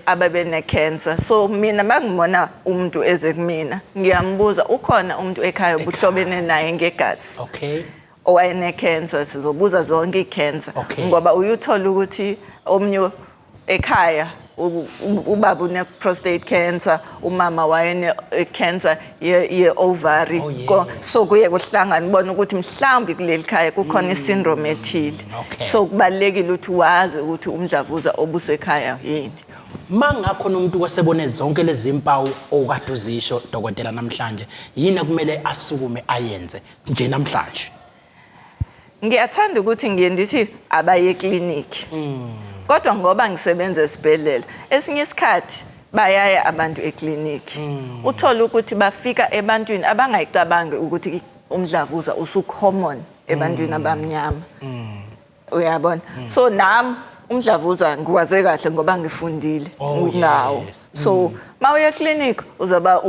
ababene cancer. So mina mangibona umuntu eze kumina, ngiyambuza ukhona umuntu ekhaya obuhlobene naye ngegazi. Owayene cancer, sizobuza zonke icancer. Ngoba uyuthola ukuthi omnye ekhaya ubaba une prostate cancer, umama wayene cancer ye ovary. So kuye kuhlangana ubona ukuthi mhlawumbe kuleli khaya kukhona isyndrome ethile. So kubalulekile ukuthi wazi ukuthi umdlavuza obusekhaya yini. Mangakho nomuntu wasebone zonke lezi zimpawu okade uzisho dokotela namhlanje, yini okumele asukume ayenze nje namhlanje? Ngiyathanda ukuthi ngiye ndithi abaye ekliniki. Kodwa ngoba ngisebenza esibhedlela, esinye isikhathi bayaya abantu ekliniki. Uthola ukuthi bafika ebantwini abangayicabangi ukuthi umdlavuza usucommon ebantwini abamnyama. Uyabona? So nami umdlavuza ngiwaze kahle ngoba ngifundile ngawo. So mawuye ekliniki uzoba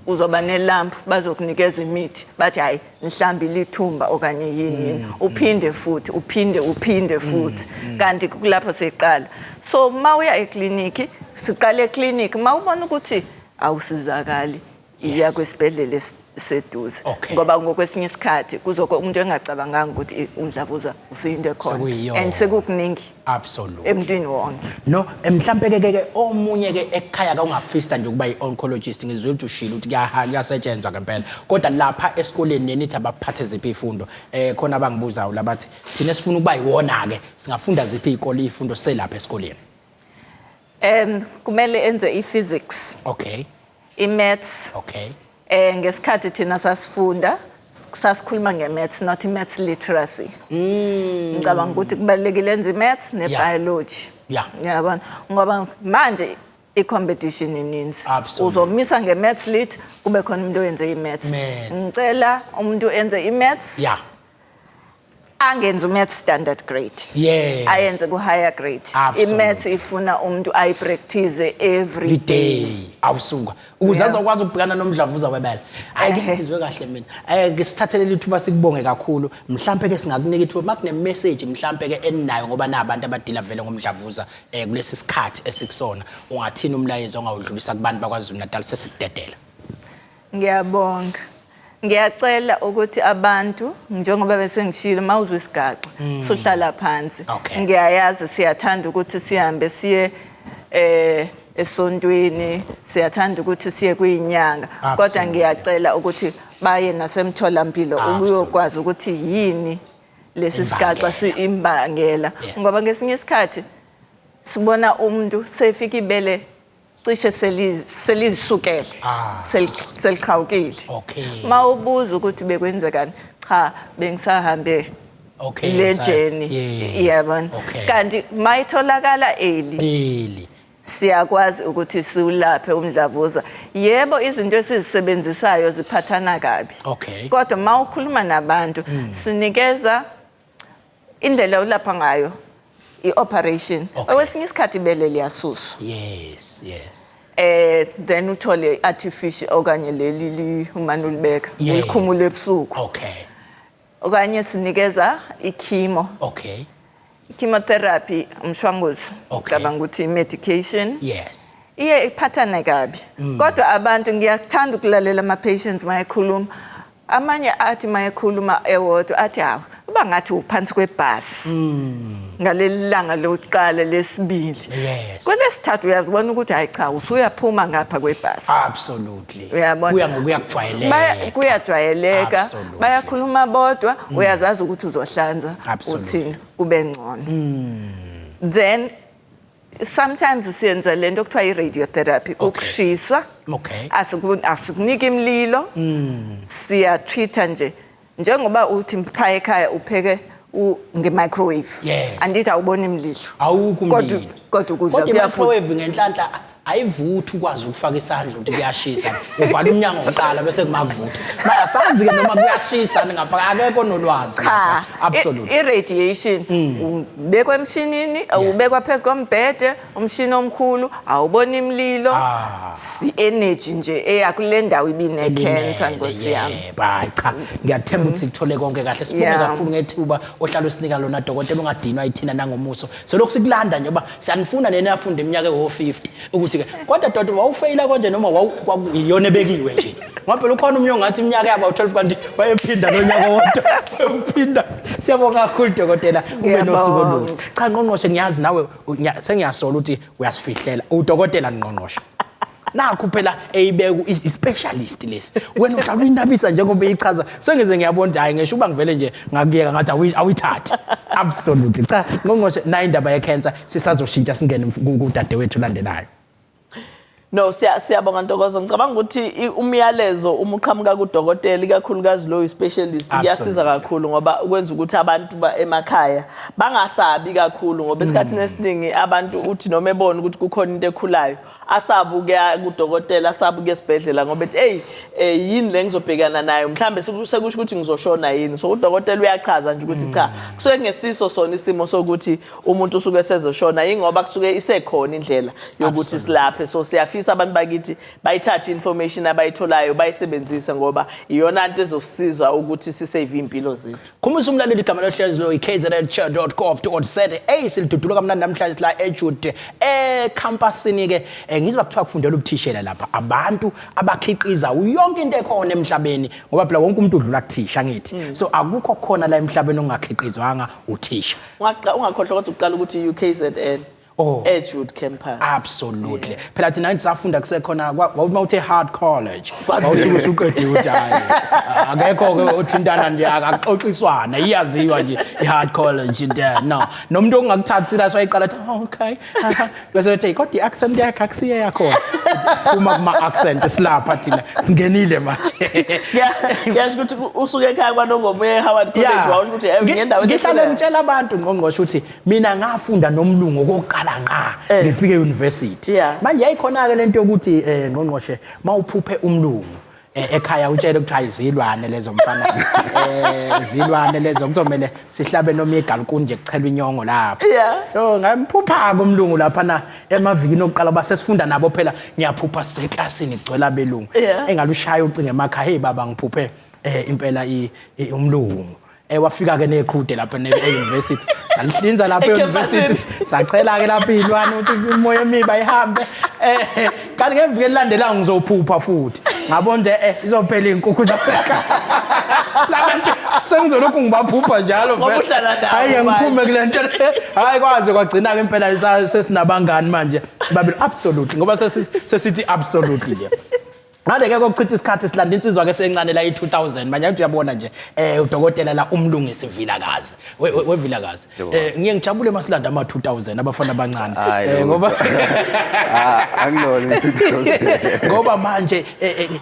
Uzoba ne-lump, bazokunikeza imithi, bathi hayi, mhlambi lithumba okanye yini yini, uphinde futhi, uphinde, uphinde futhi, kanti kulapho seqala. So mawuya ekliniki, siqale ekliniki, mawubona ukuthi awusizakali, iya kwesibhedlela seduze, ngoba ngokwesinye isikhathi kuzoko umuntu engacabanganga ukuthi umdlavuza useyinto ekhona Sekuyiyo. and sekukuningi emntwini wonke. No, mhlambe ke omunye ke ekhaya ka ungafista nje ukuba i-oncologist. Ngizwe ukuthi ushilo ukuthi kuyasetshenzwa ngempela, kodwa lapha esikoleni nenithi abaphathe ziphi izifundo? Khona abangibuzayo labathi thina sifuna ukuba yiwona ke, singafunda ziphi izikole, izifundo selapha esikoleni? Kumele enze i-physics, i-maths. Ngesikhathi thina sasifunda sasikhuluma nge-maths, not i-maths literacy. Ngicabanga ukuthi kubalulekile enze i-maths ne-biology. Yabona, ngoba manje i-competition ininzi. Uzomisa nge-maths lit, kube khona umuntu oyenze i-maths. Maths. Ngicela umuntu enze i-maths, angenzi u-maths standard grade. Ayenze ku-higher grade. I-maths ifuna umuntu ayipractice every every day. Day, awusuka ukuze azokwazi ukubhekana nomdlavuza webele. Hayi, ngizwe kahle mina. Sithathele ithuba sikubonge kakhulu. Mhlambe ke singakunika ithuba makune message mhlambe ke eninayo, ngoba nabantu abadila vele ngomdlavuza kulesi sikhathi esikusona. Ungathini umlayezo ongawudlulisa kubantu bakwaZulu Natal sesikudedela? Ngiyabonga. Ngiyacela ukuthi abantu, njengoba bese ngishilo, mawuzwe isigaxa sohlala phansi. Ngiyayazi siyathanda ukuthi sihambe siye esontweni, siyathanda ukuthi siye kuyinyanga, kodwa ngiyacela ukuthi baye nasemtholampilo ukuyokwazi ukuthi yini lesi sigaxa Imbangela. Imbangela, ngoba ngesinye isikhathi sibona umuntu sefika ibele cishe selizisukele, seliqhawukile. Mawubuza ukuthi bekwenzekani, cha, bengisahambe le journey, yabona. Kanti mayitholakala early, Early. siyakwazi ukuthi siwulaphe umdlavuza. Yebo, izinto esizisebenzisayo ziphathana kabi, kodwa mawukhuluma nabantu, sinikeza indlela olapha ngayo i-operation. Okwesinye isikhathi ibele liyasuswa, then uthole artificial okanye leli umane ulibeka, ulikhumule ebusuku, okanye sinikeza i-chemo. Chemotherapy, umshwanguzo, ngicabanga ukuthi i-medication iye iphathane kabi, kodwa abantu, ngiyakuthanda ukulalela ama-patients mayekhuluma. Amanye athi mayekhuluma ewodwa athi, hawu, uba ngathi uphansi kwebhasi ngaleli langa lokuqala, lesibili, kwelesithathu uyazibona ukuthi hayi cha, usuyaphuma ngapha kwebhasi. Uyabona? Kuya ngokuya kujwayeleka. Kuyajwayeleka. Bayakhuluma bodwa, uyazazi ukuthi uzohlanza, uthini, kube ngcono. Then sometimes siyenza lento okuthiwa i-radiotherapy, ukushiswa. Asikuniki imililo, siyatreat nje njengoba uthi pha ekhaya upheke nge-microwave. Andithi awuboni imililo? Awukho Kodwa umlilo. kodwa ukudla Kodwa kuyafuna. I-microwave ngenhlanhla ayivuthi ukwazi ukufaka isandla ukuthi kuyashisa. Uvala umnyango kuqala bese kuma kuvutha. Bayasazi ke noma kuyashisa ngapha, akekho nolwazi. Cha, i-radiation ubekwa emshinini, ubekwa phezu kombhede, umshini omkhulu, awuboni imililo. Si-energy nje eya kule ndawo ibine-cancer, nkosi yami. Yebo, hayi cha, ngiyathemba ukuthi sikuthole konke kahle. Sibonge kakhulu ngethuba ohlala usinika lona, dokotela, ungadinwa yithina nangomuso. Solokhu sikulanda nje ngoba siyanifuna nene afunda iminyaka ewo-50 ukuthi ke kodwa dokotela wawufeyila konje noma kwakuyiyona ebekiwe nje. Ngoba phela ukhona umnye ongathi iminyaka yabo 12 kanti wayephinda nonyaka wodwa. Uphinda. Siyabonga kakhulu, dokotela, ube nosuku oluhle. Cha ngqongqoshe, ngiyazi nawe sengiyasola ukuthi uyasifihlela. Udokotela, ngqongqoshe. Nakhu phela eyibeka i-specialist lesi. Wena uhlala uyinabisa njengoba ichaza. Sengize ngiyabona ukuthi hayi, ngisho uba ngivele nje ngakuyeka ngathi awuyithathi. Absolutely. Cha ngqongqoshe, nayi indaba ye-cancer, sisazoshintsha singene kudadewethu olandelayo. No, siyabonga Ntokozo. Ngicabanga ukuthi umyalezo uma uqhamuka kudokotela, ikakhulukazi lo specialist, kuyasiza kakhulu ngoba kwenza ukuthi abantu emakhaya bangasabi kakhulu, ngoba esikhathini esiningi abantu uthi noma ebona ukuthi kukhona into ekhulayo, asabe ukuya kudokotela, asabe ukuya esibhedlela, ngoba ethi, hey, yini le ngizobhekana nayo, mhlambe sekusho ukuthi ngizoshona yini. So udokotela uyachaza nje ukuthi cha, kusuke kungesiso sona isimo sokuthi umuntu usuke sezoshona, yingoba kusuke isekhona indlela yokuthi silaphe. So siyafisa Ngiyafisa abantu bakithi bayithathe information abayitholayo, bayisebenzise, ngoba iyona nto ezosisiza ukuthi sisave iy'mpilo zethu. Khumbuza umlaleli igama lohlelo lo i-kznchair.gov.za. Silidudula kamnandi namhlanje la eJude ecampusini ke. Ngizwa kuthiwa kufundela ubuthishela lapha abantu abakhiqiza yonke into ekhona emhlabeni, ngoba phela wonke umuntu udlula kuthisha ngithi, so akukho khona la emhlabeni ongakhiqizwanga uthisha. Ungakhohlwa kodwa ukuqala ukuthi UKZN Oh. Edgewood campus. Absolutely. Phela thina ngithi safunda kusekhona, wawuthi uthe Howard College, wawusuke usuqediwe ukuthi hayi, akekho ke othintana nje, akaxoxiswana, iyaziwa nje i-Howard College into. No, nomuntu ongakuthathila wayiqala athi, "Oh, okay," bese bethi, "Kodwa i-accent yakhe akusiye yakhona." Uma kuma accent silapha thina singenile manje. Ngiyasho ukuthi usuke ekhaya kwaNongoma uye e-Howard College, wawusho ukuthi ngendaweni Ngihlale ehlukene. Ngitshela abantu, ngqongqoshe, ukuthi mina ngafunda nomlungu okokuqala ngqa ngifike e-university. Manje yayikhona-ke lento yokuthi ngqongqoshe, mawuphuphe umlungu ekhaya utshele ukuthi hayi, zilwane lezo mfana, zilwane lezo, kuzomele sihlabe noma igalikuni nje, kuchelwa inyongo lapho. So ngamphupha-ke umlungu lapha na emavikini okuqala basesifunda nabo. Phela ngiyaphupha siseklasini, kugcwele abelungu. Engalushaya ucingo emakhaya, "Hey baba, ngiphuphe impela umlungu." Wafika ke neqhude lapha e-university, salihlinza lapha e-university, sachela ke lapha iy'lwane ukuthi imoya emibi ayihambe. Kanti ngeviki elilandelayo ngizophupha futhi, ngabona nje izophela iy'nkukhu zasekhaya labantu, sengizolokhu ngibaphupha njalo. Ngoba uhlala nabo. Hayi, ngiphume manje. Kule nto le. Hayi, kwaze kwagcina-ke impela sesinabangani manje babili, absolutely, ngoba sesithi absolutely nje. Ngale-ke kokuchitha isikhathi, silanda insizwa-ke sencane la i-2000 manje, angithi uyabona nje, udokotela la uMlungisi Vilakazi, weVilakazi. Ngiye ngijabule masilanda ama-2000, abafana abancane. Hayi, Ngoba Ah, angilona i-2000. Ngoba manje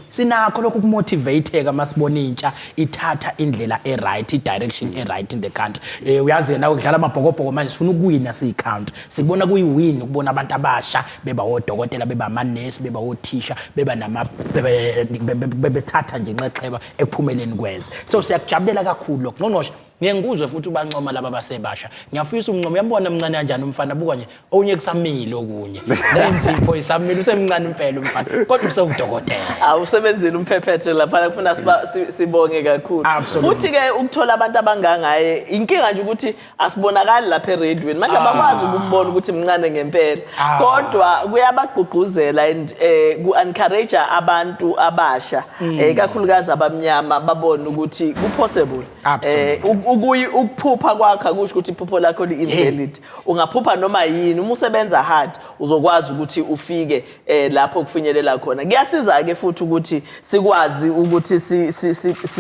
sinakho lokhu kumotivateka masibona intsha ithatha indlela e-right, i-direction e-right in the country. Uyazi yena ukudlala amabhokobhoko, manje sifuna ukuwina siyi-country, sikubona kuyi-win ukubona abantu abasha beba odokotela, beba amanesi, beba othisha, beba nama bethatha nje inxexheba ekuphumeleni kweze. So siyakujabulela kakhulu lokho, ngqongqoshe. Ngiye ngikuzwe futhi ubancoma laba abasebasha. Ngiyafisa umncoma, uyambona mncane kanjani umfana, buka nje, okunye kusamile, okunye nenzipho isamile, usemncane impela umfana, kodwa usewudokotela. Awusebenzile umphephethe lapha, kufuna sibonge kakhulu. Absolutely. Futhi ke ukuthola abantu abangangaye inkinga nje ukuthi asibonakali lapha eradioweni manje, abakwazi ukumbona ukuthi mncane ngempela. Kodwa kuyabagqugquzela and ku-encourage abantu abasha, kakhulukazi abamnyama, babone ukuthi ku-possible. Absolutely. Ukuphupha kwakho akusho ukuthi iphupho lakho li-invalid. Ungaphupha noma yini, uma usebenza hard uzokwazi ukuthi ufike lapho kufinyelela khona. Kuyasiza-ke futhi ukuthi sikwazi ukuthi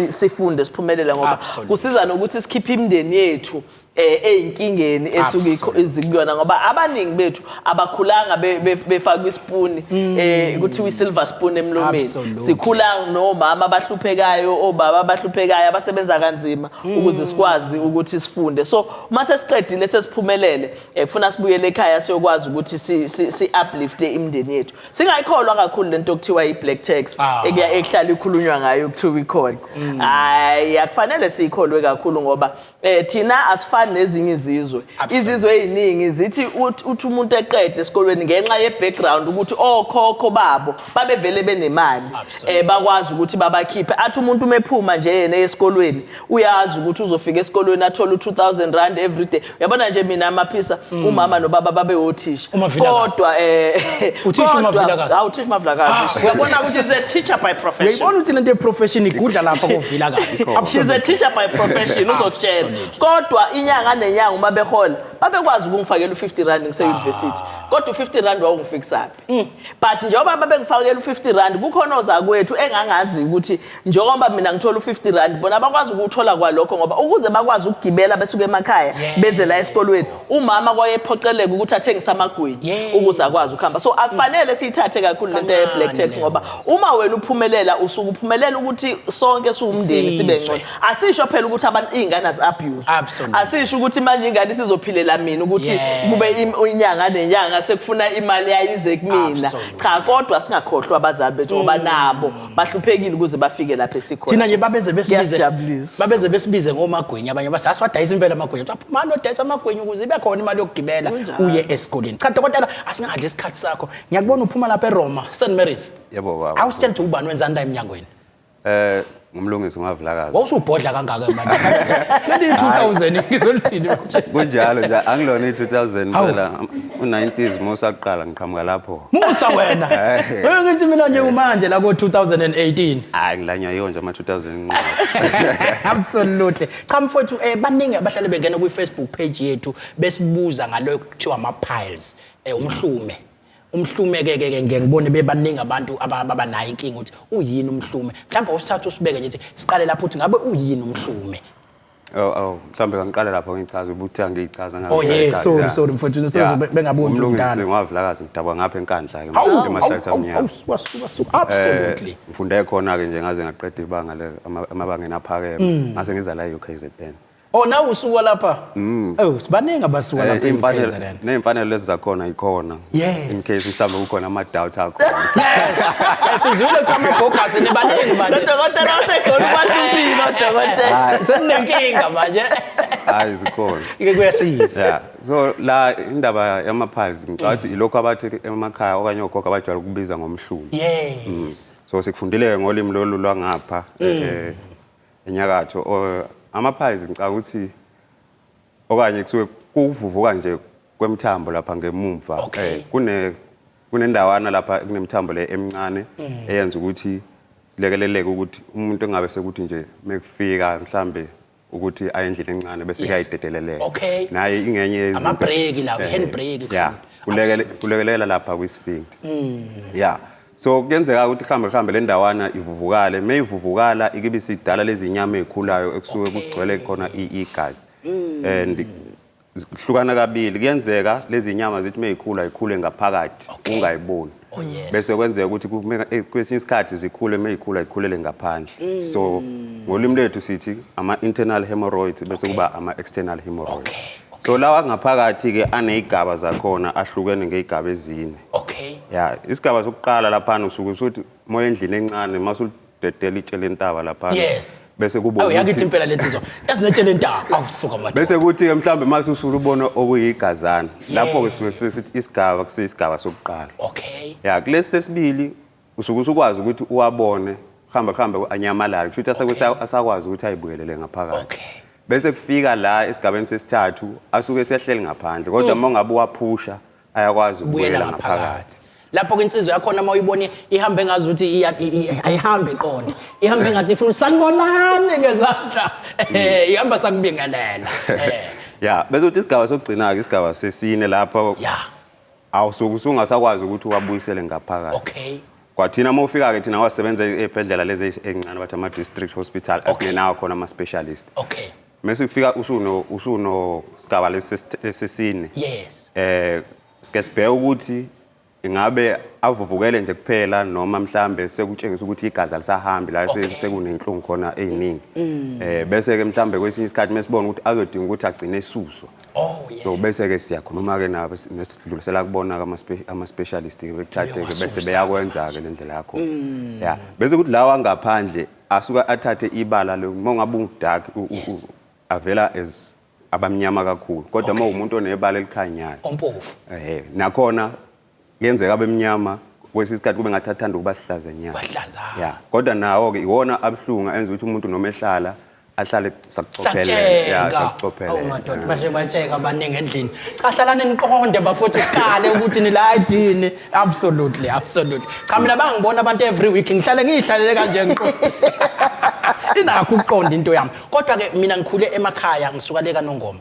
sifunde siphumelele, ngoba kusiza nokuthi sikhiphe imindeni yethu ey'nkingeni esuke izikuyona, ngoba abaningi bethu abakhulanga befakwe isipuni, kuthiwa i-silver spoon emlomeni. Sikhula nomama abahluphekayo, obaba abahluphekayo, abasebenza kanzima ukuze sikwazi ukuthi sifunde. So uma sesiqedile, sesiphumelele, kufuna sibuyele ekhaya siyokwazi ukuthi si uplifte imindeni yethu. Singayikholwa kakhulu lento okuthiwa i-black tax ekuhlala ikhulunywa ngayo, kuthiwa ikhona. Hayi, akufanele siyikholwe kakhulu, ngoba thina asifani nezinye izizwe. Izizwe eziningi zithi uthi umuntu eqede esikolweni, ngenxa ye-background ukuthi okhokho babo babevele benemali, bakwazi ukuthi babakhiphe. Athi umuntu uma ephuma nje yena esikolweni, uyazi ukuthi uzofika esikolweni athole u-2000 rand every day. Uyabona nje mina amaphisa, umama nobaba babe othisha. UMavilakazi. Kodwa Uthisha uMavilakazi? Hawu, uthisha uMavilakazi. Uyabona ukuthi she's a teacher by profession. Uyayibona ukuthi lento ye-profession igudla lapha koVilakazi. She's a teacher by profession, uzokutshela. Kodwa inyanga nenyanga uma behola, babekwazi ukungifakela u-50 rand ngise-university, kodwa u-50 rand wawungifikisaphi? But njengoba babengifakela u-50 rand, kukhona ozakwethu engangazi ukuthi njengoba mina ngithola u-50 rand, bona bakwazi ukuthola kwalokho, ngoba ukuze bakwazi ukugibela besuke emakhaya beze la esikolweni, umama kwayephoqeleka ukuthi athengise amagwinya ukuze akwazi ukuhamba. So akufanele siyithathe kakhulu lento ye-black tax, Kancane. Ngoba uma wena uphumelela, usuke uphumelela ukuthi sonke siwumndeni sibe Sizwe. ngcono. Asisho phela ukuthi abantu iy'ngane azi-abuse. Asisho ukuthi manje ingane isizophilela mina ukuthi kube inyanga nenyanga. ilanga sekufuna imali yayize kumina. Cha, kodwa singakhohlwa abazali bethu ngoba nabo bahluphekile ukuze bafike lapha esikhona. Thina nje babeze besibize, Kuyasijabulisa. babeze besibize ngomagwinya abanye, basi asiwadayisa impela amagwinya. Kuthiwa phumani odayisa amagwinya ukuze ibe khona imali yokugibela uye esikoleni. Cha dokotela, asingadli isikhathi sakho. Ngiyakubona uphuma lapha eRoma, St Mary's. Yebo baba. Awusitshela ukuthi ubani, wenzani la emnyangweni? Ngumlungisi ngavulakazi. Wawusubhodla kangaka manje. Leli 2000 ngizolithini manje? Kunjalo nje, angilona i-2000 Hawu. phela, u-90s musaqala ngiqhamuka lapho. Musa wena. Wena ngithi mina nje kumanje la ko 2018. Hayi, ngilanywa yiwo nje ama-2000 nqo. Absolutely. Cha mfowethu, baningi abahlale bengena kwi Facebook page yethu besibuza ngalokho kuthiwa ama piles, umhlume. Umhlume ke ke ke ngeke ngibone bebaningi abantu ababanayo inkinga ukuthi uyini umhlume. Mhlawumbe usithathe usibeke nje, siqale lapho ukuthi ngabe uyini umhlume. Oh, mhlawumbe ngiqale lapho ngichaze ukuthi angiyichaza ngabe Oh yeah, ngisayichaza, sorry, yeah. sorry mfowethu, Yeah. bengaboni ukuthi Umlungisi umdala. ngwavulakazi, ngidabwa ngapha eNkandla ke, Hawu, emahlathi hawu, amnyama. hawu, suka, suka, suka. Absolutely. Ngifunde khona ke nje ngaze ngaqeda ibanga le amabangeni aphakeme. Ngase ngiza la e-UKZN. Oh, nawe usuka lapha? Oh, sibaningi abasuka lapha e-UKZN. Ney'mfanelo lezi zakhona ikhona. In case mhlawumbe kukhona ama-doubt akhona. Yes. Sizwile ukuthi amabhogasi nibaningi manje. Lo dokotela usegcona ubahluphile odokotela. Hayi. Seninenkinga manje. Hayi, zikhona. Ike kuyasiza. Yeah. So la indaba yama-piles ngicabanga ukuthi ilokho abathi emakhaya okanye ogogo abajwayele ukubiza ngomhlume. So sikufundile ngolimi lolu lwangapha, enyakatho. Ama-piles ngicabanga ukuthi okanye kusuke kuvuvuka nje kwemthambo lapha ngemumva. Kunendawana lapha kunemthambo le emincane eyenza ukuthi lekeleleke ukuthi umuntu engabe sekuthi nje mekufika mhlambe ukuthi aye endlini encane bese kuyayidedeleleka. Naye ingenye yezinto Ama-brake lawo, hand brake kusho. Kulekelela lapha kwi-sphincter. Yeah. So kuyenzeka ukuthi mhlambe mhlambe le ndawana ivuvukale, mayivuvukala ikibe isidala lezi nyama ezikhulayo ekusuke kugcwele khona igazi. And hlukana kabili, kuyenzeka lezi nyama zithi mayikhula ikhule ngaphakathi ungayiboni. Oh, yes. Bese kwenzeka ukuthi kwesinye isikhathi zikhule mayikhula ikhulele ngaphandle. So ngolimi lethu sithi ama internal hemorrhoids bese kuba ama external hemorrhoids. So lawa ngaphakathi ke anezigaba zakhona ahlukene ngezigaba ezine. Yeah, isigaba sokuqala lapha usuke usuthi moya endlini encane masulidedela itshe lentaba lapha. Bese kuba Awu, yakithi ukuthi impela lensizwa. Yazi netshe lentaba, awusuka madoda. Bese kuthi ke mhlambe mase usula ubona okuyigazana. Lapho ke suke sithi isigaba kusiyisigaba sokuqala. Yeah, kulesi sesibili usuke usukwazi ukuthi uwabone hamba hamba anyamalala. Kusho ukuthi asakwazi ukuthi ayibuyelele ngaphakathi. Bese kufika la esigabeni sesithathu asuke sehleli ngaphandle kodwa uma ngabe uwaphusha ayakwazi Ubuyela ukubuyela ngaphakathi. ngaphakathi. Lapho ke insizwa yakhona uma uyibone ihambe ngazi ukuthi ayihambi iqonde. Ihambe ngathi ifuna sanibonani ngezandla. Ihamba sakubingelela. Yeah, bese uthi isigaba sokugcina ke isigaba sesine lapho awusuke usungasakwazi ukuthi uwabuyisele ngaphakathi. Kwathina uma ufika ke thina wasebenza ezibhedlela lezi ezincane bathi ama district hospital asingenawo khona ama specialist. Mase kufika usuno sigaba lesi sesine. Sike sibheke ukuthi ingabe avuvukele nje kuphela noma mhlambe sekutshengisa ukuthi igazi alisahambi la sekunenhlungu khona eziningi. Bese ke mhlambe kwesinye isikhathi mesibona ukuthi azodinga ukuthi agcine esuswa. Oh, yes. So bese ke siyakhuluma ke nabo nesidlulisela kubona ke ama specialist ke bekuthathe ke bese Beyowasusa. beyakwenza ke le ndlela yakho. Yeah. Bese kuthi lawa ngaphandle asuka athathe ibala lo uma ngabe udark avela as abamnyama kakhulu kodwa uma umuntu onebala elikhanyayo. Ompofu. Nakhona kuyenzeka abemnyama kwesinye isikhathi kube ngathi athanda ukuba sihlaza nyana. Bahlaza. Yeah. Kodwa nawo ke iwona abuhlungu enza ukuthi umuntu noma ehlala ahlale sakucophelela. Yeah, Satsheka. sakucophelela. Awu madoda, bashe batsheka abaningi endlini. Cha, hlalani niqonde bafowethu, siqale ukuthi ni la idini. Absolutely, absolutely. Cha, mina bangibona abantu every week ngihlale ngihlalele kanje ngiqonde. Inakho ukuqonda into yami. Kodwa ke mina ngikhule emakhaya ngisuka le kaNongoma.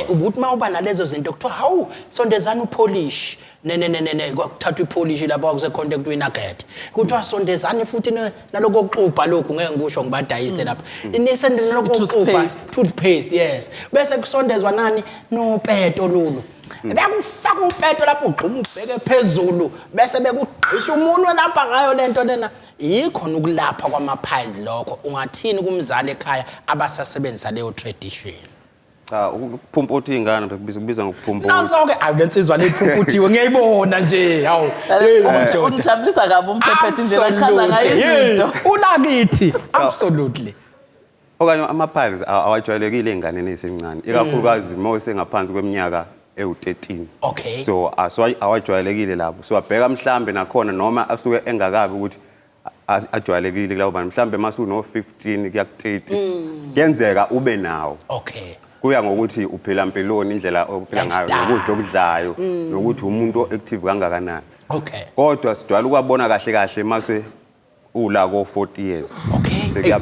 Ukuthi mawuba nalezo zinto kuthiwa hawu sondezana upolish. Ne, ne, ne, ne, ne, kwakuthathwa ipolish lapha kwakusekhonto ekuthiwa inugget. Kuthiwa sondezani futhi naloko okuxubha lokhu ngeke ngikusho ngibadayise lapha. Nisendele naloko okuxubha, I-toothpaste. toothpaste, yes. Bese kusondezwa nani nopeto lolu. Bekufaka upeto lapho ugxuma ubheke phezulu bese bekugqisha umunwe lapha ngayo lento lena. Yikhona ukulapha kwama-piles lokho. Ungathini kumzali ekhaya abasasebenzisa leyo tradition? Cha, ukuphumputha iy'ngane kubizwa ngokuphumputha. Naso-ke, awu le nsizwa leyiphumputhiwe ngiyayibona nje. Hawu, hey madoda. Ungijabulisa kabi umphephethe indlela achaza ngayo izinto. Ulakithi, absolutely. Okanye ama-piles awajwayelekile ey'nganeni ey'sencane, ikakhulukazi uma usengaphansi kweminyaka ewu-13. So awajwayelekile lapho. So abheka mhlambe nakhona noma asuke engakabi ukuthi ajwayelekile kulabo bantu, mhlambe mase uno-15 kuya ku-30 kuyenzeka ube nawo. Kuya ngokuthi uphila mpiloni, indlela ophila ngayo, nokudla okudlayo, nokuthi umuntu o-active kangakanani. Kodwa sijwayele ukwabona kahle kahle mase ula ko-40 years.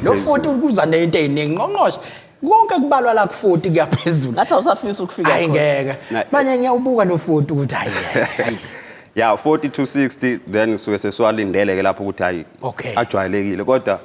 Lo 40 kuza nento ey'ningi ngqongqoshe. Konke kubalwa la ku-40 kuyaphezulu. Ngathi awusafisa ukufika khona. Hayi ngeke. Manje ngiyawubuka lo 40 ukuthi hayi hayi. Yeah, 40 to 60 then suke sesiwalindele ke lapho ukuthi hayi ajwayelekile, kodwa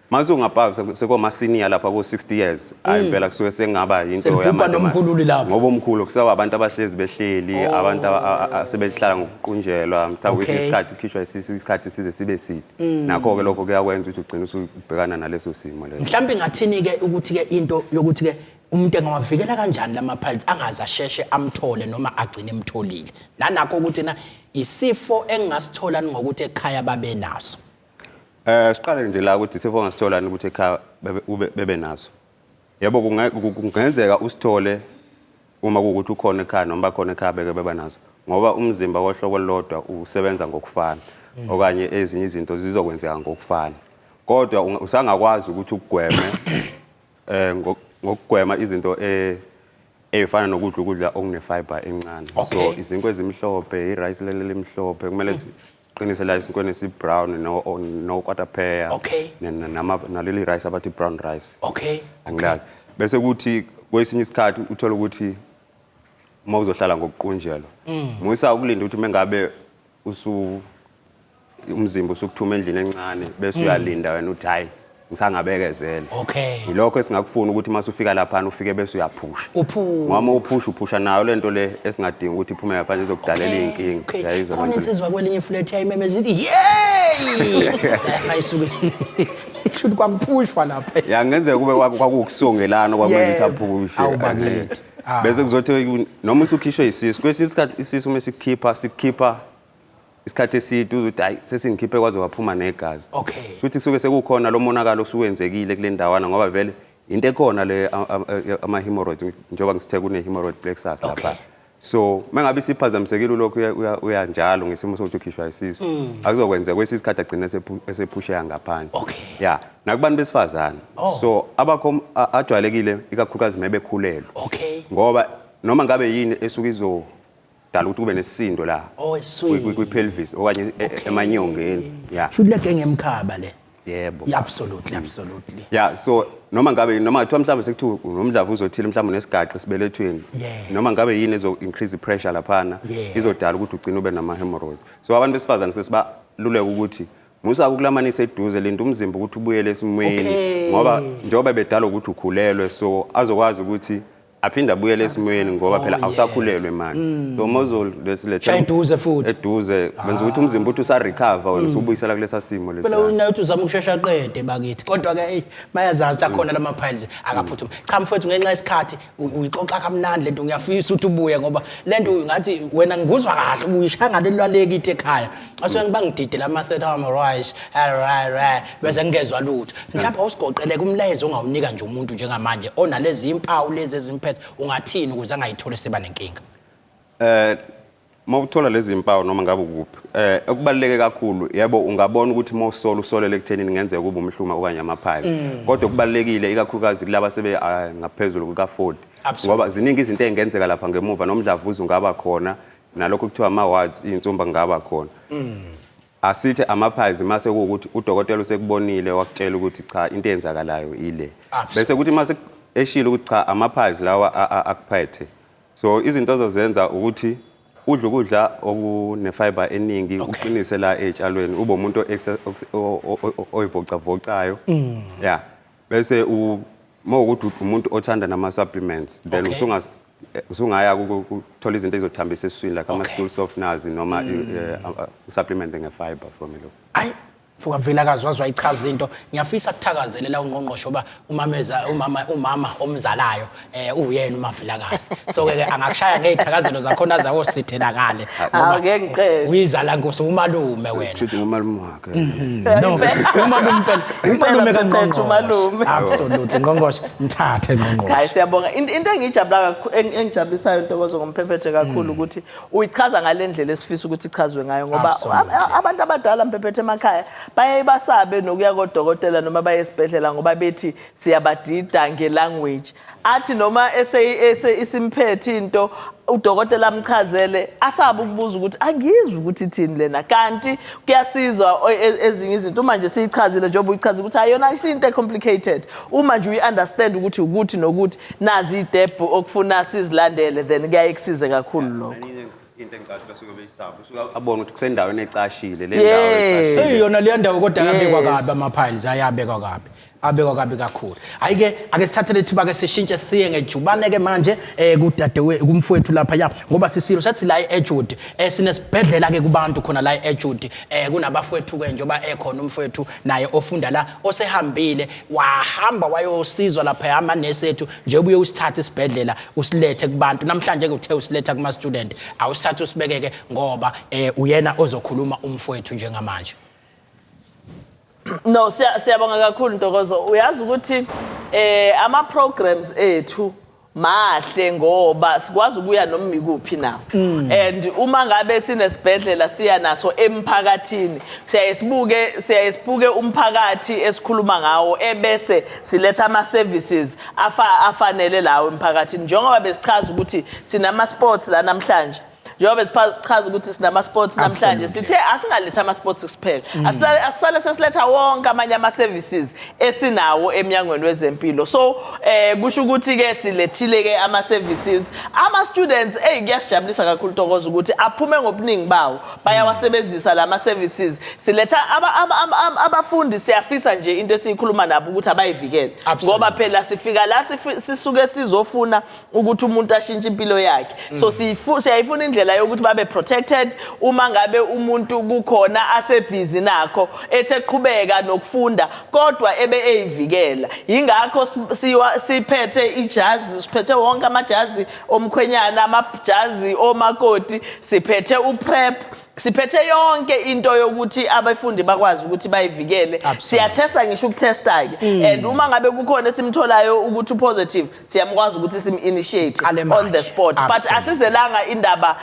mase ungapha sekoma senior lapha ko 60 years, hayi impela kusuke sengaba into yamanje nomkhululi lapho. Ngoba omkhulu kusewa abantu abahlezi behleli, abantu asebehlala ngokuqunjelwa, mhlawumbe kwesinye isikhathi ukhishwa isisu isikhathi size sibe side. Nakho ke lokho kuyakwenza ukuthi ugcine usubhekana naleso simo leso. Mhlawumbe ngathini ke ukuthi ke into yokuthi ke umuntu engawavikela kanjani lama piles angaze asheshe amthole noma agcine emtholile. Nanakho ukuthi na isifo engingasithola ngokuthi ekhaya babe naso. Siqale nje la ukuthi isifo ongasithola ukuthi ekhaya bebe naso. Yebo, kungenzeka usithole uma kuwukuthi ukhona ekhaya noma bakhona ekhaya beke beba naso, ngoba umzimba wohlobo olulodwa usebenza ngokufana, okanye ezinye izinto zizokwenzeka ngokufana. Kodwa usangakwazi ukuthi ukugweme ngokugwema izinto ey'fana nokudla ukudla okune-fiber encane. So izinkwa ezimhlophe, i-rice leli elimhlophe, kumele siqinise la isinkweni esi-brown no kwatapeya. Naleli rice abathi brown rice. Angilazi. Bese kuthi kwesinye isikhathi uthola ukuthi uma uzohlala ngokuqunjelwa, musa ukulinda ukuthi mengabe umzimba usukuthuma endlini encane bese uyalinda wena uthi hayi ngisangabekezela. Yilokho esingakufuni ukuthi mase ufika laphana ufike bese uyaphusha. Ngoba uma uphusha uphusha nayo lento le esingadingi ukuthi iphume ngaphandle izokudalela iy'nkinga. Uyayizwa Khona insizwa kwelinye iflat yayimemeza ithi yey! Ayisuke. Kusho ukuthi kwakuphushwa lapha. Ya, kungenzeka kube kwakuwukusongelana kwakwenza ukuthi aphushe. Awu bakithi. Bese kuzothi noma usukhishwe isisu, kwesinye isikhathi isisu uma sikukhipha, sikukhipha isikhathi eside uzothi hayi sesingikhiphe kwaze waphuma negazi. Futhi kusuke sekukhona lo monakalo osuwenzekile kule ndawana, ngoba vele into ekhona le ama-hemorrhoids, njengoba ngisithe kune-hemorrhoid plexus lapha. So mengabe isiphazamisekile ulokhu uya njalo ngesimo sokuthi ukhishwa isisu, akuzokwenzeka kwesinye isikhathi agcine esephusheka ngaphandle. Ya, nakubantu besifazane. So abakho ajwayelekile ikakhulukazi mebekhulelwe. Ngoba noma ngabe yini esuke izodala ukuthi kube nesisindo la kwi-pelvis okanye emanyongeni. Yeah. Shuthi le genge emkhaba le. Yebo. Yeah, absolutely, absolutely. Yeah, so noma ngabe noma kuthiwa mhlawumbe sekuthiwa unomdlavuza othile mhlawumbe unesigaxa esibelethweni. Noma ngabe yini ezo increase pressure laphana, izodala ukuthi ugcine ube nama hemorrhoids. So abantu besifazane sesibaluleka ukuthi musa ukulamanisa eduze, linda umzimba ukuthi ubuyele esimweni, ngoba njengoba bedala ukuthi ukhulelwe, so azokwazi ukuthi aphinde abuyele esimweni ngoba phela awusakhulelwe manje. So uma uzolesiletha eduze futhi eduze benza ukuthi umzimba uthi usarecover wena usubuyisela kulesa simo lesi. Phela unathi uzama ukushesha qede bakithi, kodwa ke hey bayazazi akhona lama piles akaphuthuma. Cha mfowethu, ngenxa yesikhathi uyixoxa kamnandi lento, ngiyafisa ukuthi ubuye ngoba lento ngathi wena ngikuzwa kahle uyishaya ngaleli lwalekithi ekhaya. Asuke ngibangidide lama set ama right right bese ngingezwa lutho. Mhlawumbe awusigoqeleke umlayezo ongawunika nje umuntu njengamanje onalezi impawu lezi ezimphethe, ungathini ukuze angayitholi seba nenkinga? Uma uthola lezi mpawu noma ngabe ukuphi, okubaluleke kakhulu, yebo ungabona ukuthi uma usola usolele ekutheni kungenzeka kube umhluma okanye ama-piles, kodwa okubalulekile ikakhulukazi kulaba sebe ngaphezulu kuka-40, ngoba ziningi izinto ey'ngenzeka lapha ngemuva, nomdlavuza ungaba khona, nalokho kuthiwa ama-warts, iy'nsumba kungaba khona. Asithi ama-piles mase kuwukuthi udokotela usekubonile wakutshela ukuthi cha into eyenzakalayo ile, bese kuthi mase eshilo ukuthi cha ama-piles lawa akuphethe, so izinto ozozenza ukuthi udle ukudla okune-fiber eningi, uqinise la ey'tshalweni, ube umuntu oyivocavocayo. Ya, bese uma ukuthi umuntu othanda nama-supplements, then usungaya ukuthola izinto ezizothambisa esiswini, like ama-stool softeners noma u-supplement nge-fiber from ilokho. Ayi. Mfoka Vilakazi waze wayichaza into. Ngiyafisa kuthakazelela ungqongqoshe oba umameza umama umama omzalayo uyena uMaVilakazi. So ke angakushaya ngezithakazelo zakhona zawo sithelakale. Hawu, ngeke ngiqede. Uyizala nkosi umalume wena. Kushuthi umalume wakhe. No, umalume impela. Umalume kaNgqongqoshe. Umalume. Absolutely. Ngqongqoshe, mthathe ngqongqoshe. Hayi siyabonga. Into engijabula kakhulu engijabulisayo Ntokozo ngomphephethe kakhulu ukuthi uyichaza ngale ndlela esifisa ukuthi ichazwe ngayo ngoba abantu abadala mphephethe emakhaya baye basabe nokuya kodokotela noma baye esibhedlela ngoba bethi siyabadida ngelanguage. Athi noma isimphethe into udokotela amchazele asabe ukubuza ukuthi angizwi ukuthi ithini lena, kanti kuyasizwa ezinye izinto uma nje siyichazile njengoba uyichazile ukuthi ayona isinto complicated, uma nje uyi-understand ukuthi ukuthi nokuthi nazi iy'step okufuna sizilandele, then kuyaye kusize kakhulu lokho. Into engicasha basuke beyisaba, usuke abone ukuthi kusendaweni ecashile le ndawo ecashile. Hey, yona leyo ndawo kodwa yabekwa kabi, ama-piles ayabekwa kabi, abekwa kabi kakhulu. Hayi-ke ake sithathe lethuba ke sishintshe siye ngejubane-ke manje kudade kumfowethu lapha ya, ngoba sisilo sathi la e-Edgewood sinesibhedlela-ke kubantu khona la e-Edgewood kunabafowethu-ke njengoba ekhona umfowethu naye ofunda la osehambile wahamba wayosizwa lapha amanesi ethu. Njengoba uye usithathe isibhedlela usilethe kubantu namhlanje-ke uthe usiletha kuma-student, awusithathe usibekeke ngoba uyena ozokhuluma umfowethu njengamanje. No, siyabonga kakhulu Ntokozo. Uyazi ukuthi ama programs ethu mahle ngoba sikwazi ukuya noma ikuphi nawo. And uma ngabe sinesibhedlela siya naso emphakathini, siyaye sibuke umphakathi esikhuluma ngawo ebese siletha ama services afanele lawo emphakathini. Njengoba besichaza ukuthi sinama sports la namhlanje. Njengoba besichaza ukuthi sinama sports namhlanje, sithe asingaletha ama sports kuphela. Asisale sesiletha wonke amanye ama services esinawo eminyangweni wezempilo. So kusho ukuthi ke silethile ke ama services. Ama students kuyasijabulisa kakhulu Ntokozo ukuthi aphume ngobuningi bawo bayawasebenzisa lama services. Siletha abafundi, siyafisa nje into esiyikhuluma nabo ukuthi abayivikele. Ngoba phela sifika la sisuke sizofuna ukuthi umuntu ashintshe impilo yakhe, so siyayifuna indlela yokuthi babe protected uma ngabe umuntu kukhona asebhizi nakho ethe qhubeka nokufunda kodwa ebe eyivikela. Yingakho siphethe ijazi, siphethe wonke amajazi omkhwenyana, amajazi omakoti, siphethe uPrep, siphethe yonke into yokuthi abafundi bakwazi ukuthi bayivikele. Siyathesta ngisho ukutesta ke, and uma ngabe kukhona esimtholayo ukuthi upositive, siyamkwazi ukuthi sim-initiate Qale on manje. the spot, but asizelanga indaba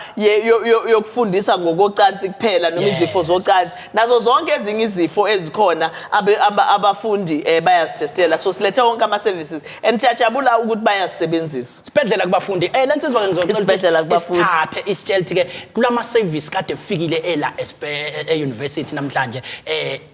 yokufundisa ngokocansi kuphela noma izifo zocansi, nazo zonke ezinye izifo ezikhona abafundi bayazithestela. So silethe wonke ama-services and siyajabula ukuthi bayazisebenzisa. Isibhedlela kubafundi, le nsizwa ke ngizocela ukuthi Isibhedlela kubafundi. isithathe isitshele ukuthi ke kulama service kade efikile ela e-university namhlanje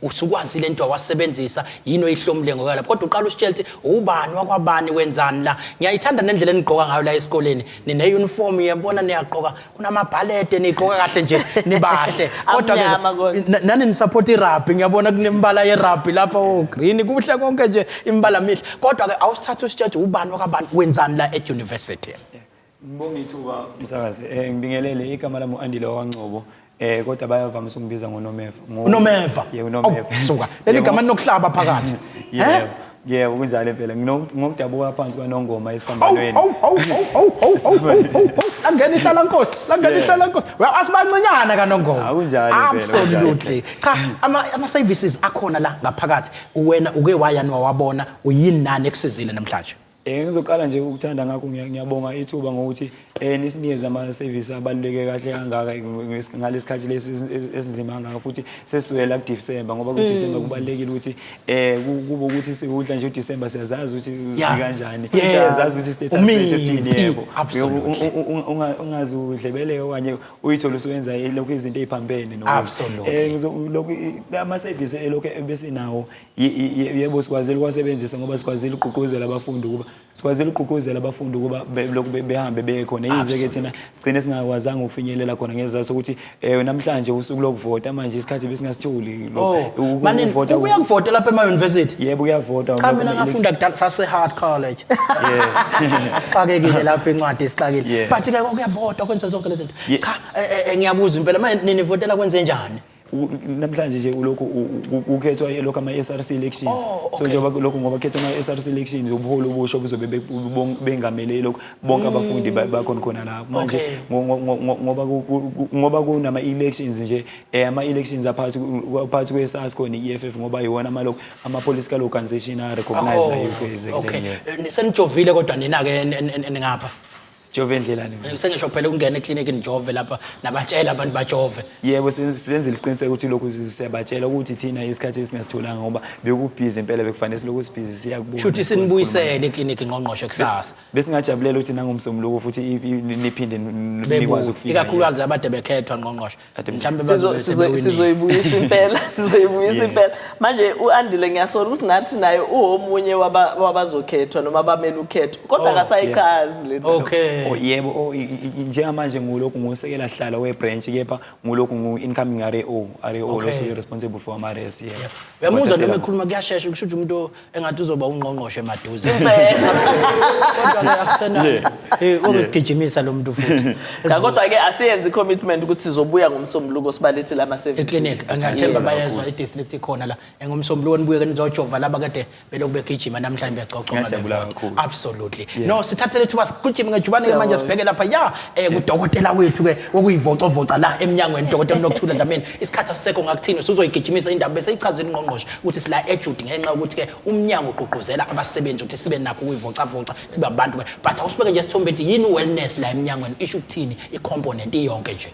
usukwazile into awasebenzisa yini oyihlomule ngokwala, kodwa uqala usitshele ukuthi ubani wakwabani, wenzani la. Ngiyayithanda nendlela enigqoka ngayo la esikoleni, nine uniform, uyabona niyagqoka kunamabhalede, nigqoka kahle nje, nibahle, kodwa ke Amnyama kodwa. Nani nisupport irugby, ngiyabona kunembala yerugby lapha, oh green, kuhle konke nje, imbala mihle, kodwa ke awusithathe usitshele ukuthi ubani wakabani, wenzani la e-university. Ngibonga ithuba msakazi. Ngibingelele, igama lami u-Andile wakwaNgcobo. Kodwa bayavamise ukungibiza ngoNomeva. UNomeva. Yebo, uNomeva. Awu, suka. Leli gama linokuhlaba phakathi. Yebo. Eh? Yebo, kunjalo impela. Ngokudabuka phansi kwaNongoma esiphambanweni. Awu, awu, awu, awu, awu, awu, awu, awu, awu. Langena ihlala nkosi, langena ihlala nkosi. Well, asibancinyana kaNongoma. Akunjalo impela, kunjalo. Absolutely. Cha, ama services akhona la ngaphakathi. Wena uke waya wawabona, uyini nani ekusizile namhlanje? Ngizoqala nje ukuthanda ngakho, ngiyabonga ithuba ngokuthi nisinikeze ama service abaluleke kahle kangaka ngalesikhathi lesi esinzima kangaka, futhi seswela ku December, ngoba ku December kubalulekile ukuthi kube ukuthi sikudla nje uDecember, siyazazi ukuthi kanjani, siyazazi ukuthi status Umiphi. sethu sithini, yebo. Absolutely. Ungaze udlebeleke okanye uyithole usuwenza lokhu izinto eziphambene nokuthi. Absolutely. Lokhu ama service elokhu ebesinawo, yebo, sikwazile ukwasebenzisa ngoba sikwazile ukugqugquzela abafundi ukuba lokhu behambe beye khona, yize ke thina sigcine singakwazanga ukufinyelela khona ngesizathu sokuthi namhlanje usuku lokuvota, manje isikhathi besingasitholi Oh, manje ukuvota. Ukuyakuvota lapha ema-university? Yebo, kuyavota. Cha, mina ngafunda kudala, sase Hart College. Sixakekile lapha, incwadi isixakile. But ke kuyavotwa, kwenziwa zonke lezi zinto. Cha, ngiyakuzwa impela, manje ninivotela kwenze njani? Namhlanje nje ulokhu kukhethwa lokhu ama-SRC elections. Oh, So njengoba lokhu ngoba kukhethwa ama-SRC elections, ubuholi obusha buzobe bengamele lokhu bonke abafundi bakhona khona lapho manje. Ngoba kunama-elections nje, ama-elections aphakathi kwe-SASCO ne-EFF, ngoba iwona amalokhu ama-political organization a-recognized la-UKZN. Yeah. Senijovile kodwa nina-ke ngapha? Sijove endlelani? Sengisho phela ukungena eklinikhi nijove lapha, nabatshela abantu bajove. Yebo, senzile isiqiniseko ukuthi lokhu siyabatshela ukuthi thina isikhathi esingasitholanga ngoba bekubhizi impela, bekufanele silokhu sibhizi siyakubona. Shuthi sinibuyisele eklinikhi, ngqongqoshe, kusasa. Besingajabulela ukuthi nangomsombuluko futhi niphinde nikwazi ukufika. Ikakhulukazi abade bekhethwa, ngqongqoshe. Mhlawumbe bazobe sebewinile. Sizoyibuyisa impela, sizoyibuyisa impela. Manje u-Andile ngiyasola ukuthi nathi naye uwomunye wabazokhethwa noma abamele ukhetho, kodwa akasayichazi le nto. Oh yebo, oh, njengamanje ngulokhu ngusekela hlala we-branch, kepha ngulokhu ngu-incoming RAO, RAO losuke responsible for ama-res, yebo. Uyamuzwa noma ekhuluma, kuyashesha, kusho ukuthi umuntu engathi uzoba ungqongqoshe emaduze. Impela. Kodwa-ke akusena obesigijimisa lo muntu futhi. Cha, kodwa-ke asiyenze i-commitment ukuthi sizobuya ngomsombuluko sibalethele ama-services. Eklinikhi, ngiyathemba bayezwa i-district ikhona la. Ngomsombuluko nibuye nizojova laba kade belokhu begijima namhlanje becoca. Singajabula kakhulu. Absolutely. No, sithathele ithuba sigijime ngejubane-ke manje, sibheke lapha ya kudokotela wethu-ke wokuyivocavoca la emnyangweni, Dokotela Nokuthula Dlamini. Isikhathi asisekho, ngakuthini usuzoyigijimisa indaba bese ichazile ingqongqoshe ukuthi sila eJude ngenxa yokuthi-ke umnyango ugqugquzela abasebenzi ukuthi sibe nakho ukuyivocavoca, sibe abantu, but awusibeke nje isithombe ukuthi yini u-wellness la emnyangweni, isho ukuthini i-component iyonke nje.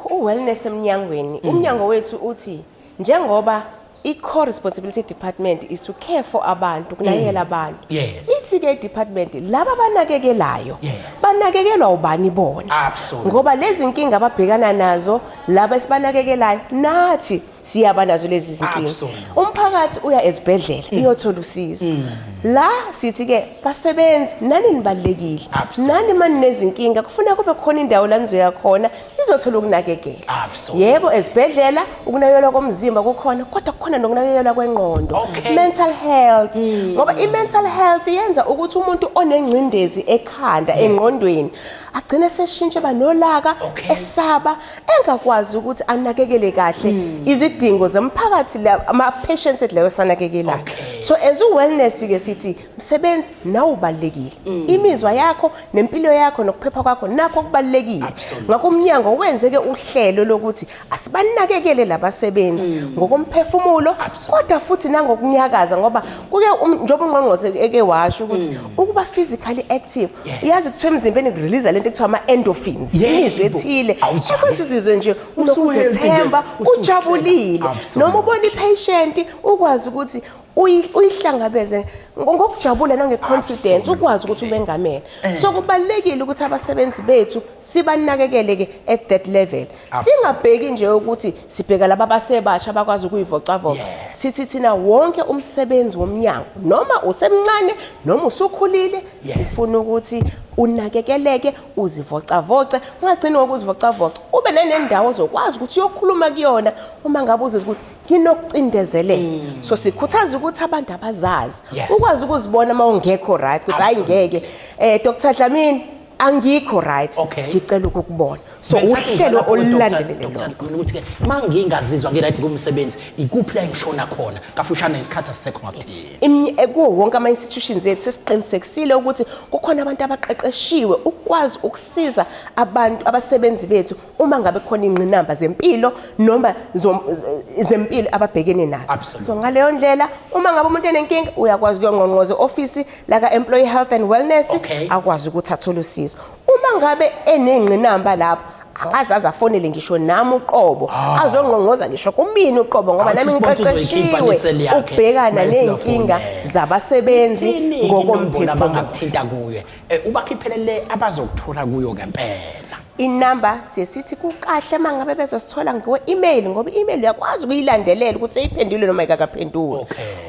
U-wellness emnyangweni, umnyango wethu uthi njengoba i-core responsibility department is to care for abantu, kunakekela abantu, ithi-ke i-department laba abanakekelayo banakekelwa ubani bona? Ngoba lezi nkinga ababhekana nazo laba esibanakekelayo, nathi siyaba nazo lezi zinkinga. Umphakathi uya ezibhedlela uyothola usizo. La sithi-ke basebenzi, nani nibalulekile. Nani mani nezinkinga, kufuna kube khona indawo la nizoya khona nizothola ukunakekela. Yebo, ezibhedlela ukunakekelwa komzimba kukhona, kodwa kukhona nokunakekelwa kwengqondo, mental health, ngoba i-mental health yenza ukuthi umuntu onengcindezi ekhanda, engqondweni, agcine seshintshe banolaka, esaba, engakwazi ukuthi anakekele kahle izidingo zomphakathi la, ama-patients ethu lawo esanakekelayo. So as u-wellness ke sithi msebenzi, nawe ubalulekile, imizwa yakho nempilo yakho nokuphepha kwakho nakho kubalulekile. Ngakho umnyango wenze-ke uhlelo lokuthi asibanakekele labasebenzi ngokomphefumulo, kodwa futhi nangokunyakaza, ngoba kuke njengoba ungqongqoshe eke washo ukuthi ukuba physically active, uyazi kuthiwa emzimbeni kurelease lento ekuthiwa ama-endorphins, imizwa ethile Awuzwa. ekwenza uzizwe nje Usu-healthy nje, unokuzethemba, usuhleka. ujabulile, noma ubona i-patient ukwazi ukuthi uyihlangabeze ngokujabula nange-confidence, ukwazi ukuthi ubengamele. So kubalulekile ukuthi abasebenzi bethu sibanakekele-ke at that level, singabheki nje ukuthi sibheka laba abasebasha abakwazi ukuyivocavoca. Sithi thina wonke umsebenzi womnyango, noma usemncane noma usukhulile, sifuna ukuthi unakekeleke, uzivocavoce, ungagcini ngokuzivocavoca, ube nenendawo ozokwazi ukuthi uyokhuluma kuyona uma ngabe uzizwa ukuthi nginokucindezeleka. So sikhuthaza ukuthi abantu abazazi, ukwazi ukuzibona uma ungekho right, ukuthi hayi, ngeke, Dr Dlamini, angikho right, ngicela ukukubona. So Bengisathi uhlelo ngizwa lapho, Dr. olulandelele Dr. lokho. Dlamini, ukuthi-ke uma ngingazizwa ngi-right ngumsebenzi, ikuphi la engishona khona? Kafushane, isikhathi asisekho, ngakuthini? Kuwo wonke ama-institutions ethu sesiqinisekisile ukuthi kukhona abantu abaqeqeshiwe ukwazi ukusiza abantu, abasebenzi bethu, uma ngabe kukhona ingqinamba zempilo noma zempilo ababhekene nazo. So ngaleyo ndlela, uma ngabe umuntu enenkinga, uyakwazi ukuyongqongqoza e-ofisi laka-Employee Health and Wellness, akwazi ukuthi athole usizo. Uma ngabe enengqinamba lapho, angaze aze afonele ngisho nami uqobo, azongqongqoza ngisho kumina uqobo, ngoba Awuthi nami sibona ukuthi uzoyikhipha ngiqeqeshiwe neseli yakhe, ukubhekana mayefika ney'nkinga fonela. zabasebenzi Ithini-ke inombolo ngokomphefumulo. abangakuthinta kuye, ubakhiphele abazokuthola kuyo ngempela? Inamba siye sithi kukahle uma ngabe bezosithola ngwe-email, ngoba i-email uyakwazi ukuyilandelela ukuthi seyiphendulile noma ikakaphenduli.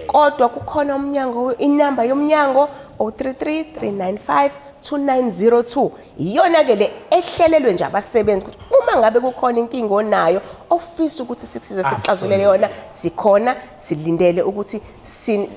Kodwa kukhona umnyango, inamba yomnyango 033 395 2902. Iyona ke le ehlelelwe nje abasebenzi ukuthi uma ngabe kukhona inkinga onayo ofisa ukuthi sikusize sikuxazulele yona, sikhona, silindele ukuthi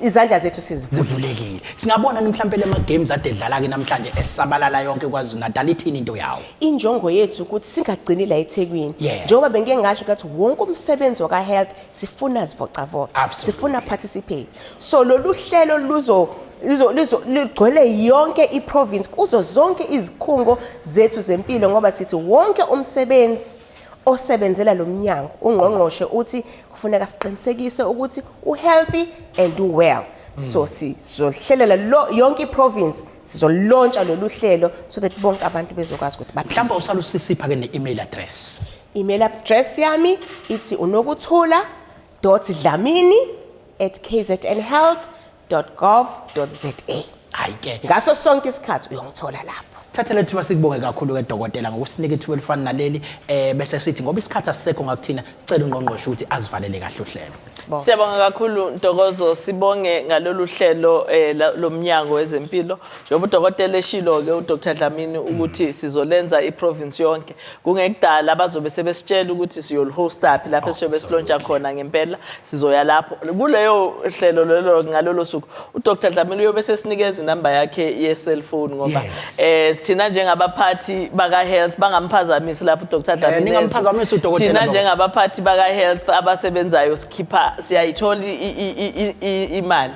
izandla zethu sizivulekile. Singabona mhlawumbe lema games ade edlala ke namhlanje esabalala yonke KwaZulu Natal, ithini into yawo? Injongo yethu ukuthi singagcini la eThekwini. Njengoba bengike ngasho ukuthi wonke umsebenzi waka health sifuna zivocavoca, sifuna participate. So lolu hlelo luzo lugcwele yonke iprovince, kuzo zonke izikhungo zethu zempilo, ngoba sithi wonke umsebenzi osebenzela lo mnyango, ungqongqoshe uthi kufuneka siqinisekise ukuthi u-healthy and well. So sizohlelela yonke iprovince, sizolontsha lolu hlelo so that bonke abantu bezokwazi ukuthi baphile. Mhlawumbe usalusisipha ke ne-email address. Email address yami ithi unokuthula.dlamini@kznhealth.gov.za. Hayi ke, ngaso sonke isikhathi uyongithola lapho. Thathela ithuba sikubonge kakhulu ke dokotela ngokusinika ithuba elifana naleli, bese sithi ngoba isikhathi asisekho ngakuthina, sicela ungqongqoshe ukuthi azivalele kahle uhlelo. Siyabonga kakhulu Ntokozo, sibonge ngalolu hlelo lomnyango wezempilo. Njengoba udokotela eshilo ke uDr Dlamini ukuthi sizolenza iprovince yonke. Kungekudala bazobe sebesitshela ukuthi siyolihosta phi lapho esiyobe silontsha khona ngempela, sizoya lapho. Kuleyo hlelo lelo ngalolo suku uDr Dlamini uyobe sesinikeza inamba yakhe ye cellphone, ngoba thina njengabaphathi baka health bangamphazamisi lapho uDr Dlamini. Ningamphazamisi udokotela. Thina njengabaphathi baka health abasebenzayo sikhipha siyayithola imali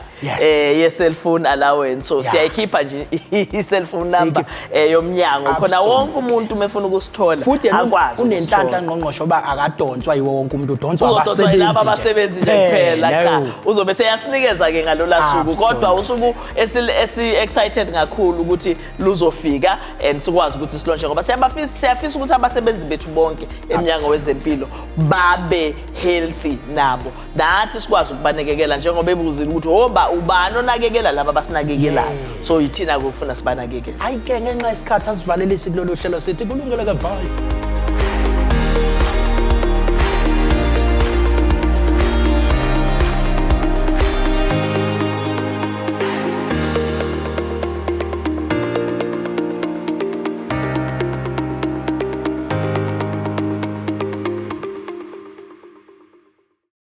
ye cellphone allowance, so siyayikhipha nje i cellphone number yomnyango khona wonke umuntu mefuna ukusithola akwazi. Unenhlanhla ngqongqosho ba akadonswa yiwo wonke umuntu, udonswa abasebenzi nje kuphela. Cha, uzobe seyasinikeza ke ngalola suku, kodwa usuku esi excited kakhulu ukuthi luzofika and sikwazi ukuthi silontshe, ngoba siyafisa ukuthi abasebenzi bethu bonke emnyango wezempilo babe healthy nabo, nathi sikwazi ukubanakekela njengoba ebuzile ukuthi oba ubani onakekela laba abasinakekelayo. So yithina kufuna sibanakekele. Hayi ke, ngenxa yesikhathi asivalelisi kulolu hlelo, sithi kulungele ke, bye.